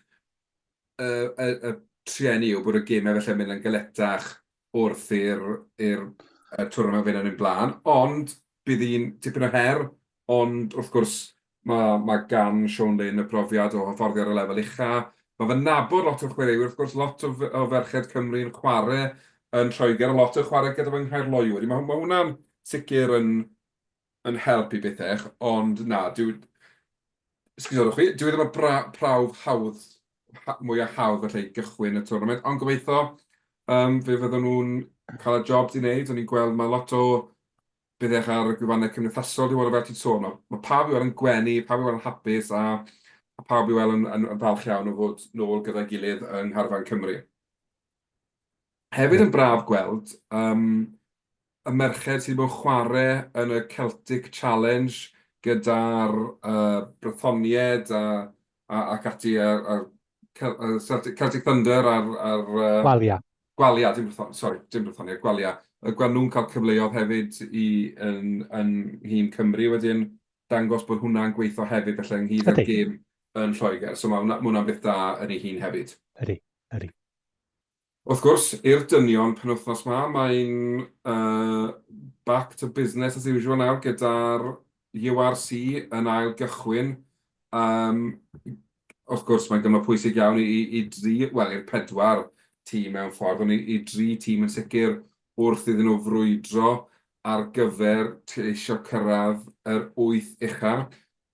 C: Y, y, y trueni yw bod y gemau felly'n mynd yn galetach wrth i'r i'r y twrnament fynd yn ei blaen, ond bydd hi'n tipyn o her, ond wrth gwrs mae mae gan Siôn Lynn y profiad o hyfforddi ar y lefel ucha. Mae fe'n nabod lot o'r chwaraewyr, wrth gwrs, lot o o ferched Cymru yn chwarae yn Lloegr, a lot yn chwarae gyda fy Nghaerloyw. Wedyn mae mae hwnna'n sicr yn yn help i bethau, ond na, dyw... Esgusodwch fi, dyw e ddim y bra- prawf hawdd, mwyaf hawdd falle i gychwyn y tournament, ond gobeithio um, fe fydden nhw'n cael y job 'di wneud. O'n i'n gweld mae lot o byddech ar y gwefannau cymdeithasol, dwi'n fel ti'n sôn, mae, mae pawb i weld yn gwenu, pawb i weld yn hapus a, a pawb i weld yn, yn, yn falch iawn o fod nôl gyda'i gilydd yng ngharfan Cymru. Hefyd yn braf gweld um, y merched sydd wedi bod yn chwarae yn y Celtic Challenge gyda'r uh, Brythoniaid a, a, ac ati, a, a Celtic, Celtic Thunder a'r... Ar, uh,
D: Gwalia.
C: Gwalia, dim Brython, sorry, dim Brythoniaid, Gwalia. Gweld nhw'n cael cyfleoedd hefyd i, yn, yn nhîm Cymru wedyn, dangos bod hwnna'n gweithio hefyd felly ynghyd â'r gêm yn Lloegr. So mae hwnna, ma hwnna'n beth da yn ei hun hefyd.
D: Ydy, ydy.
C: Wrth gwrs, i'r dynion penwythnos 'ma, mae'n yy back to business as usual nawr gyda'r URC yn ail gychwyn. Yym, Wrth gwrs, mae'n gyfnod pwysig iawn i, i, i dri, wel, i'r pedwar tîm mewn ffordd, ond i, i dri tîm yn sicr wrth iddyn nhw frwydro ar gyfer ceisio cyrraedd yr wyth ucha.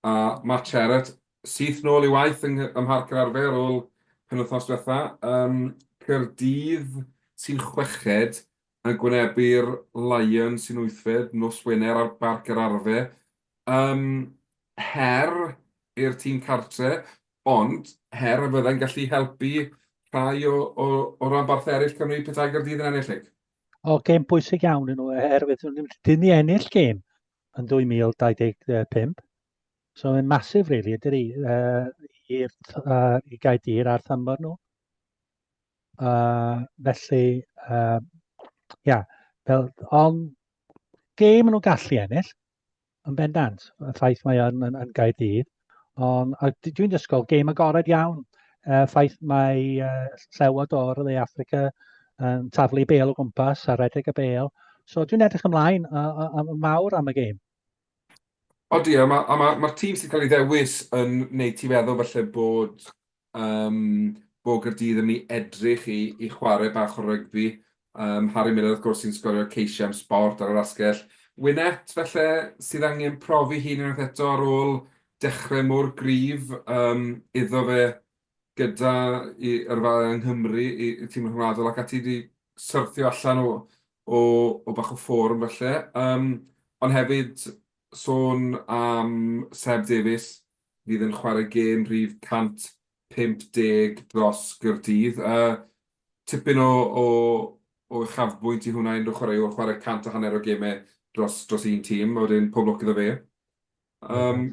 C: A Matt Sherratt, syth nôl i waith yng, ym Mharc yr Arfau ar ôl penwythnos diwetha. Um, Caerdydd sy'n chweched yn gwynebu'r Lions sy'n wythfed nos Wener ar Barc yr Arfau. Um, her i'r tîm cartre, ond her a fyddai'n gallu helpu rhai o, o, o ranbarthau eraill Cymru petai Gaerdydd yn ennill. Nick.
D: O, gêm bwysig iawn i nhw, oherwydd nhw ddim i ennill gêm yn 2025. So mae'n masif, really, ydy, uh, i'r, uh, i Gaerdydd a'r thymor nhw. Uh, felly, uh, ia, fel, ond gêm nhw'n gallu ennill, yn bendant, y ffaith mae yn, yn, yn Gaerdydd. Ond a dwi'n dysgol gêm agored iawn. Y ffaith mae uh, llewod o'r dde Africa yn taflu bel o gwmpas a redeg y bel. So dwi'n edrych ymlaen uh, uh, mawr am y gêm.
C: Odi, a mae'r ma, ma, ma tîm sy'n cael ei ddewis yn wneud ti feddwl falle bod Yym, bod Gaerdydd yn mynd i edrych i i chwarae bach o rygbi. Yym, Harry Miller wrth gwrs sy'n sgorio ceisiau am Sport ar yr asgell. Winnett falle sydd angen profi hun unwaith eto ar ôl dechrau mor gryf yym iddo fe gyda i yrfa yng Nghymru i i tîm rhyngwladol ac ati 'di syrthio allan o o o bach o fform falle. Yym, ond hefyd sôn am Seb Davies fydd yn chwarae gêm rhif 150 dros Gaerdydd. Yy, tipyn o o o uchafbwynt i hwnna, unrhyw chwaraewr chwarae 150 o gemau dros dros un tîm, a wedyn pob lwc iddo fe. Um,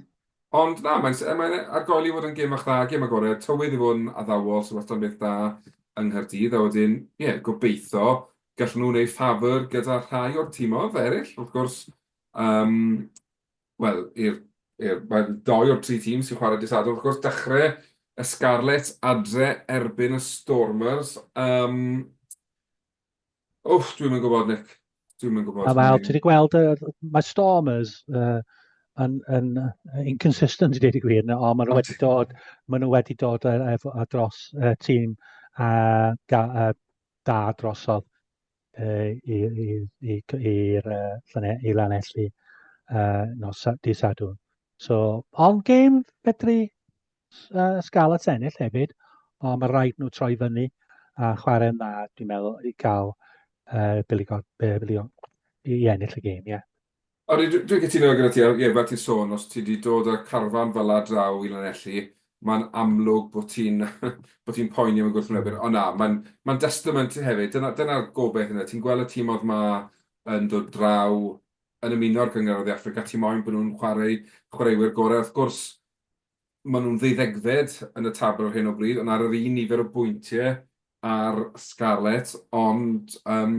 C: ond na, mae'n mae argoeli i fod yn gêm fach dda, gêm agored, tywydd i fod yn addawol, sy'n wastad yn beth da yng Nghaerdydd, a wedyn, ie, yeah, gobeithio gallen nhw wneud ffafr gyda rhai o'r timoedd eraill, wrth gwrs. Um, wel, i'r... i'r... Mae dou o'r tri tîm sy'n chwarae dydd Sadwrn, wrth gwrs, dechrau y Scarlets adre erbyn y Stormers. Um, wff, dwi'm yn gwybod, Nick. Dwi'm yn gwybod.
D: A wel, ti wedi gweld, uh, mae Stormers uh, yn, yn inconsistent i dweud y gwir, ond maen nhw wedi dod, maen nhw wedi dod efo, a dros uh, tîm uh, ga, uh, da drosodd. i'r i Lanelli nos dydd Sadwrn. So, ond gêm fedru uh, Scarlets ennill hefyd, ond mae rhaid nhw troi fyny a chwarae'n dda, dwi'n meddwl, i gael uh, Billy, God, Billy, i ennill y gêm, ie. Yeah.
C: Odi, dwi'n cytuno gyda ti, ie, fel ti'n sôn, os ti 'di dod â carfan fel 'na draw i Lanelli, mae'n amlwg bod ti'n bod ti'n poeni am y gwrthwynebwyr. Ond na, mae'n mae'n destament hefyd, dyna dyna'r gobaith ynde, ti'n gweld y timoedd 'ma yn dod draw, yn ymuno â'r Gynghrair o Dde Affrica, ti moyn bod nhw'n chwarae chwaraewyr gorau. Wrth gwrs, maen nhw'n ddeuddegfed yn y tabl ar hyn o bryd, ond ar yr un nifer o bwyntiau â'r Scarlets, ond yym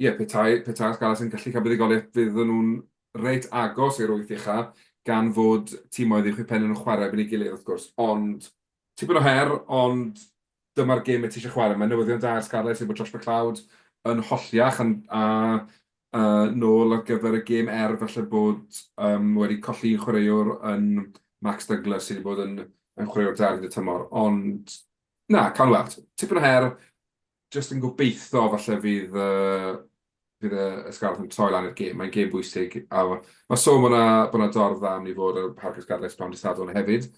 C: ie, petai petai'r Scarlets yn gallu cael buddugoliaeth, fydden nhw'n reit agos i'r wyth ucha, gan fod timoedd uwch eu pennau nhw'n chwarae erbyn ei gilydd, wrth gwrs. Ond tipyn o her, ond dyma'r gêm ti eisiau chwarae. Mae'n newyddion da i'r Scarlets yw bod Josh McLeod yn holliach yn, a uh, nôl ar gyfer y gêm er falle bod um, wedi colli un chwaraewr yn Max Douglas sydd wedi bod yn, yn chwaraewr da ar hyd y tymor. Ond na, cawn weld. Tipyn o her, jyst yn gobeithio falle fydd, uh, fydd y, y Scarlets yn troi lan i'r gêm. Mae'n gêm bwysig. A mae sôn bod 'na bod 'na dorf dda yn mynd i fod ar Parc y Scarlets pnawn dydd Sadwrn hefyd.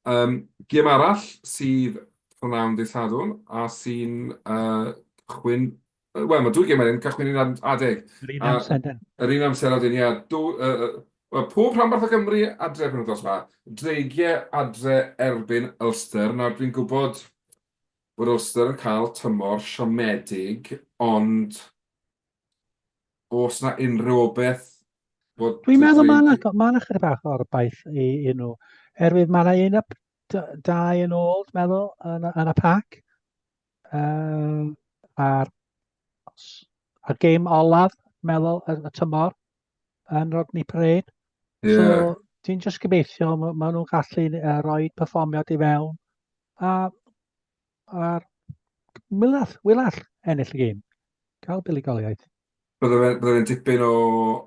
C: Um, gêm arall sydd pnawn dydd Sadwrn a sy'n uh, cychwyn... Wel, mae dwy gêm yn cychwyn un adeg.
D: Yr un amser, den.
C: Yr un amser adeg, ie. Dw, uh, well, pob rhanbarth o Gymru adre pen wythnos yma. Dreigiau adre erbyn Ulster. Nawr, dwi'n gwybod bod Ulster yn cael tymor siomedig, ond oes 'na unrhyw obaith
D: bod... Dwi'n meddwl mae yna ma yna chydig bach o'r obaith i, i nhw. Erwydd mae yna un up, dau yn ôl, dwi'n meddwl, yn, yn y pac. Uh, a'r, a'r gêm olaf, meddwl, y, y tymor yn Rodney Parade. Yeah. So, ti'n just gobeithio, maen ma nhw'n gallu uh, rhoi perfformiad i fewn. A a'r wylall, wylall ennill y gêm. Cael buddugoliaeth.
C: Bydde fe'n bydde fe'n dipyn o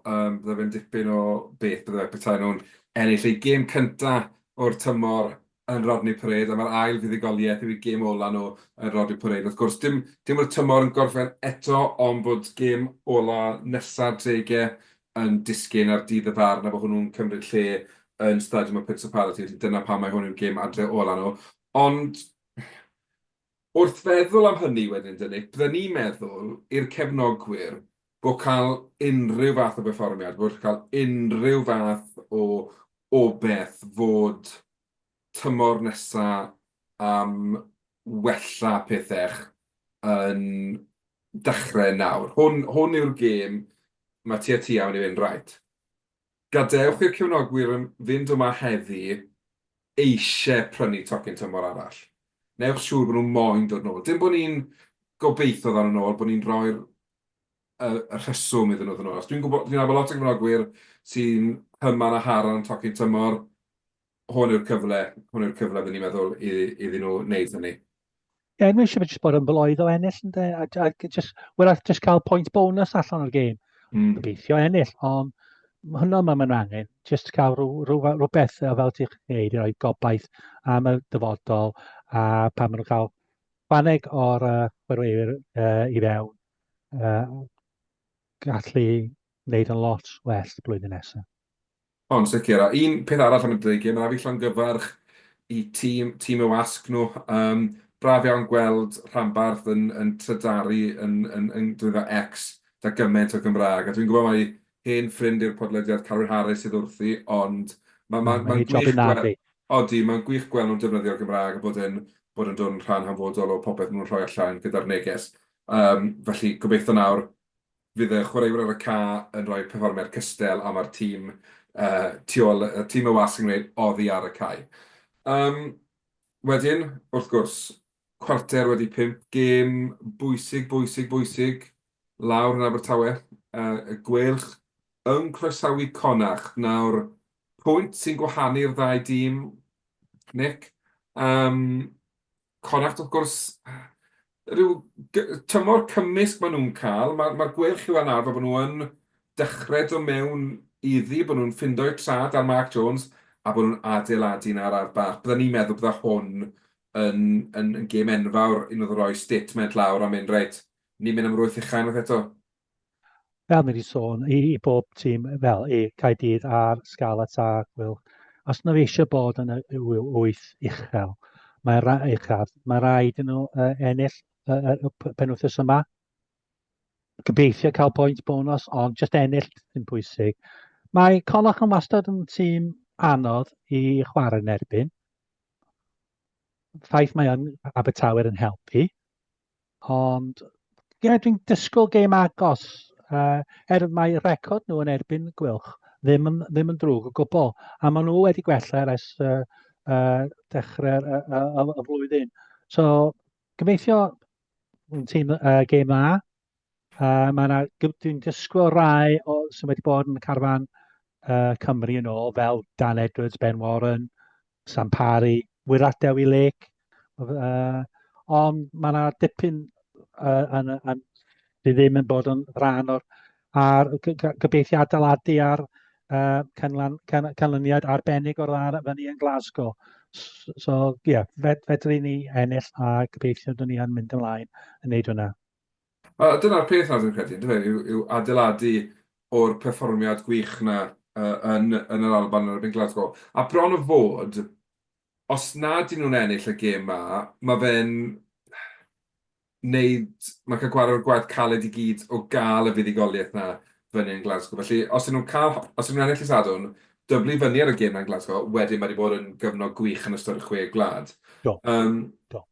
C: um, bydde fe'n dipyn o beth bydde fe petai nhw'n ennill eu gêm cynta o'r tymor yn Rodney Parade, a mae'r ail fuddugoliaeth yw eu gêm ola nhw yn Rodney Parade. Wrth gwrs, dim, dim bod y tymor yn gorffen eto, ond bod gêm ola nesa'r Dreigiau yn disgyn ar dydd y farn a bod hwnnw'n cymryd lle yn Stadiwm y Principality, felly dyna pam mai hwn yw'r gêm adre ola nhw. Ond wrth feddwl am hynny wedyn, de Nick, bydden ni'n meddwl i'r cefnogwyr bod cael unrhyw fath o berfformiad, bod cael unrhyw fath o obaith fod tymor nesa am wella pethau yn dechrau nawr. Hwn, hwn yw'r gêm mae tua tua mynd i fynd, reit, gadewch i'r cefnogwyr fynd yma heddi eisiau prynu tocyn tymor arall. Newch siŵr bod nhw'n moyn dod nôl. Dim bod ni'n gobeithio ddaw nhw nôl, bod ni'n rhoi'r y, y rheswm iddyn nhw ddod nôl. Achos dwi'n gwybod, dwi'n nabod lot o gefnogwyr sy'n hyman a haran am tocyn tymor. Hwn yw'r cyfle, hwn yw'r cyfle fydden ni'n meddwl iddyn nhw wneud hynny.
D: Ie, yeah, mae eisiau jyst bod yn bloedd o ennill, ynddo? A, a just, wrach just cael pwynt bonus allan o'r gêm. Gobeithio ennill, ond hwnna mae maen angen, just cael rhyw, rhyw, rhywbeth fel ti'n gwneud i roi gobaith am y dyfodol a pan maen nhw'n cael chwaneg o'r uh, chwaraewyr uh, i fewn, uh, gallu wneud yn lot well blwyddyn nesaf.
C: O, yn sicr. A un peth arall am y Dreigiau, mae'n rhaid fi llongyfarch i tîm, tîm y wasg nhw. Um, braf iawn gweld rhanbarth yn, yn trydaru yn, yn, yn defnyddio X da gymaint o Gymraeg. A dwi'n gwybod mai hen ffrind i'r podlediad Carwyn Harris sydd wrthi, ond mae'n ma, ma, ma gwych gweld... Odi, mae'n gwych gweld nhw'n defnyddio'r Gymraeg a bod yn, bod yn dod yn rhan hanfodol o popeth maen nhw'n rhoi allan gyda'r neges. Um, felly, gobeithio nawr Fydd y chwaraewyr ar y ca yn rhoi perfformiad cystal a mae'r tîm uh, tu ôl, y tîm y wasg yn gwneud oddi ar y cae. Um, wedyn, wrth gwrs, 5:15, gêm bwysig, bwysig, bwysig lawr yn Abertawe. Uh, y Gweilch yn croesawu Connacht. Nawr, pwynt sy'n gwahanu'r ddau dîm, Nick. Um, Connacht wrth gwrs, rhyw tymor cymysg maen nhw'n cael. Mae'r ma Gweilch i'w weld nawr fel bod nhw yn dechrau dod mewn iddi, bod nhw'n ffindo'u trad ar Mark Jones a bod nhw'n adeiladu'n araf bach. Byddwn ni'n meddwl bydda hwn yn, yn, yn gêm enfawr i nhw roi statement lawr a mynd, reit, ni'n mynd am yr wyth ucha unwaith eto.
D: Fel ni wedi sôn, i, i bob tîm, fel i Caerdydd a'r Scarlets a Gweilch, os nhw eisiau bod yn y wyth uchel, mae ra uchaf, mae rhaid i nhw uh, ennill uh, uh, penwythnos yma. Gobeithio cael pwynt bonus, ond just ennill sy'n pwysig. Mae Connacht yn wastad yn tîm anodd i chwarae yn erbyn. Ffaith mae yn Abertawe yn helpu. Ond ie, yeah, dwi'n disgwyl gêm agos. Uh, er mae record nhw yn erbyn Gwylch ddim yn, ddim yn drwg o gwbl. A maen nhw wedi gwella ers uh, uh, dechrau'r uh, uh, y, y flwyddyn. So, gobeithio yn tîm uh, gêm dda. Uh, mae yna, dwi'n disgwyl rai o, sydd wedi bod yn y carfan uh, Cymru yn ôl, fel Dan Edwards, Ben Warren, Sam Parry, wyrach Dewi Lake, uh, ond mae yna dipyn uh, yn, yn, sydd ddim yn bod yn rhan o'r a'r gobeithio adeiladu ar uh, canlan, can, canlyniad arbennig o'r dda fyny yn Glasgow. So, ie, yeah, fed, fedru ni ennill a gobeithio dyn ni yn mynd ymlaen yn neud hwnna.
C: A dyna'r peth nawr dwi'n credu, yndyfe, yw, yw adeiladu o'r perfformiad gwych 'na uh, yn, yn yr Alban yn erbyn Glasgow. A bron o fod, os nad ydyn nhw'n ennill y gêm 'ma, mae fe'n wneud, mae'n cael gwared o'r gwaith caled i gyd o gael y fuddugoliaeth 'na fyny yn Glasgow. Felly, os ydyn nhw'n cael, os ydyn nhw'n ennill y Sadwrn, dyblu fyny ar y gêm 'na yn Glasgow, wedyn mae wedi bod yn gyfnod gwych yn ystod y chwe gwlad.
D: Do. Um, Do.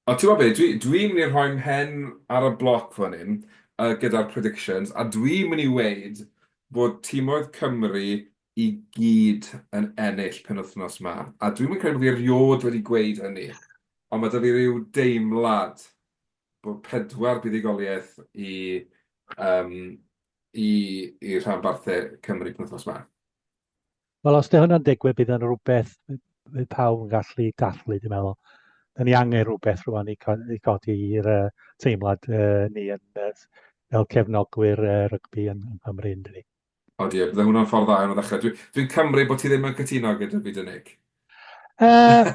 C: Ond ti'n gwybod be, dwi, dwi'n mynd i rhoi mhen ar y bloc fan hyn uh, gyda'r predictions, a dwi'n mynd i weud bod timoedd Cymru i gyd yn ennill penwythnos ma. A dwi'n mynd credu bod fi erioed wedi gweud hynny, ond mae 'da fi ryw deimlad bod pedwar buddugoliaeth i, um, i, i rhanbarthau Cymru penwythnos ma.
D: Wel, os 'di hwnna'n digwydd, bydd yn rhywbeth fydd pawb yn gallu dathlu, dwi'n meddwl. Da ni angen rhywbeth rwan i, i godi'r uh, teimlad uh, ni yn, uh, fel cefnogwyr uh, rygbi yn, yng Nghymru, yn dydi.
C: O die, bydde hwnna'n ffordd dda iawn o ddechrau. Dwi'n dwi cymryd bod ti ddim yn cytuno gyda fi, dy Nick?
D: Uh,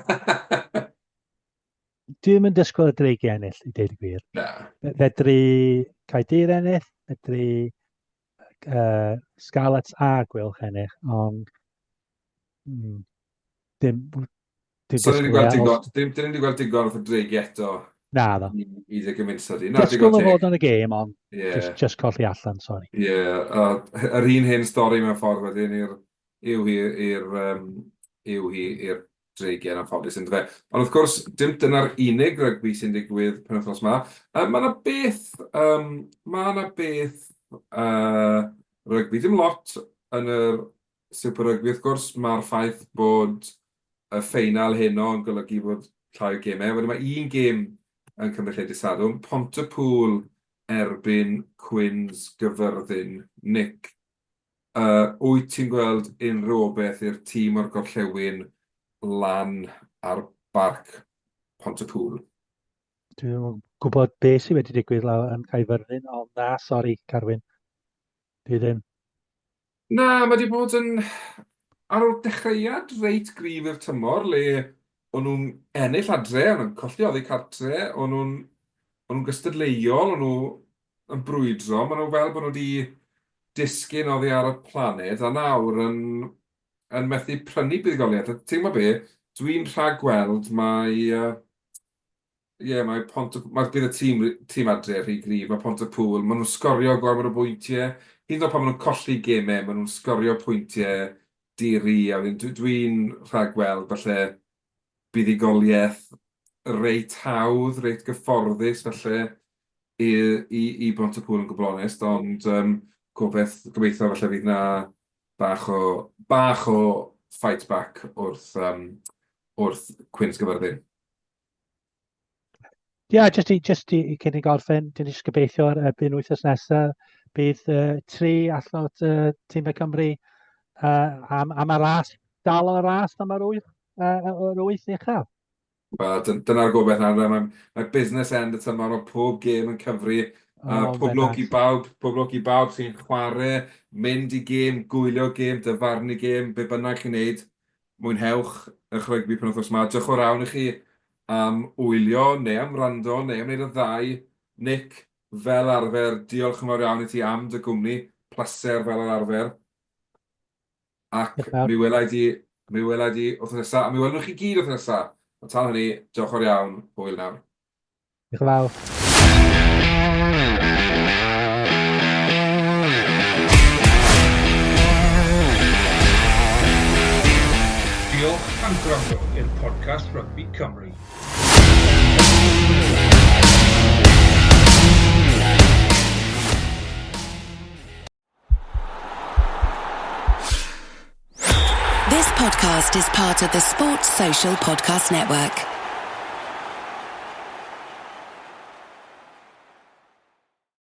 D: Dwi'n mynd disgwyl y dreigiau ennill, i deud y gwir.
C: Na.
D: Fedru Caerdydd ennill, fedru Scarlets a Gweilch ennill, ond dim, dim
C: So ni wedi gweld
D: disgwyl.
C: digon, dim, dyn ni wedi gweld digon wrth y dreigiau eto
D: Na, ddo.
C: i dy gymuned di. Na,
D: Disgwyl
C: digon
D: o
C: teg.
D: fod yn y gêm, ond
C: Ie.
D: just colli allan, sori.
C: Ie, a yr un hen stori mewn ffordd wedyn i'r yw hi i'r um, yw hi i'r dreigiau yn anffodus yndyfe. Ond wrth gwrs, dim dyna'r unig rygbi sy'n digwydd penwythnos 'ma. Yym, ma' 'na beth, yym, ma' 'na beth yy rygbi, dim lot yn yr Super Rugby wrth gwrs, ma'r ffaith bod y ffeinal heno yn golygu bod llai o gemau. Wedyn mae un gêm yn cymryd lle dydd Sadwrn, Pontypŵl erbyn Cwins Gyfyrddin. Nick, yy wyt ti'n gweld unrhyw obaith i'r tîm o'r gorllewin lan ar barc Pontypŵl?
D: Dwi ddim yn gwybod beth sydd wedi digwydd lawr yn Caerfyrddin, ond na, sori, Carwyn. Dwi ddim.
C: Na, mae wedi bod yn... Ar ôl dechreuad reit gryf i'r tymor, le o'n nhw'n ennill adre, o'n nhw'n colli oddi cartre, o'n nhw'n o'n nhw'n gystadleuol, o'n nhw yn brwydro, maen nhw fel bod nhw wedi disgyn oddi ar y planed, a nawr yn, yn methu prynu buddugoliaeth. A ti'n gwybod be, dwi'n rhagweld mai Ie, mae Pont-... Mae'r... Bydd y tîm tîm adre rhy gryf. Mae Pontypŵl, maen nhw'n sgorio gormod o bwyntiau. Hyd yn oed pan maen nhw'n colli gemau, maen nhw'n sgorio pwyntiau di-ri. A wedyn dwi dwi'n rhagweld falle buddugoliaeth reit hawdd, reit gyfforddus falle i i i Bontypŵl yn gwbl onest. Ond yym gobeith gobeithio falle fydd 'na bach o bach o fight back wrth yym wrth Cwins Gaerfyrddin.
D: Ie, yeah, just i, just i, cyn i gorffen, dyn ni jyst gobeithio ar erbyn wythnos nesaf bydd tri allan o'r tîmau Cymru am, am y ras, dal yn y ras am yr wyth, yr wyth uchaf.
C: Wel, dyna'r gobaith nawr, mae, mae business end y tymor, mae pob gêm yn cyfri. Oh, pob lwc i bawb, pob lwc i bawb sy'n chwarae, mynd i gêm, gwylio gêm, dyfarnu gêm, be bynnag chi'n neud. Mwynhewch eich rygbi penwythnos 'ma. Diolch yn fawr iawn i chi am wylio, neu am wrando, neu am wneud y ddau. Nick, fel arfer, diolch yn fawr iawn i ti am dy gwmni. Pleser fel yr arfer. Ac mi wela i di, mi wela i di wythnos nesa, a mi welwn ni chi gyd wythnos nesa. Ond tan hynny, diolch yn fawr iawn, hwyl nawr.
D: Diolch yn fawr.
B: Diolch am gwrando i'r podcast Rygbi Cymru.
E: This podcast is part of the Sports Social Podcast Network.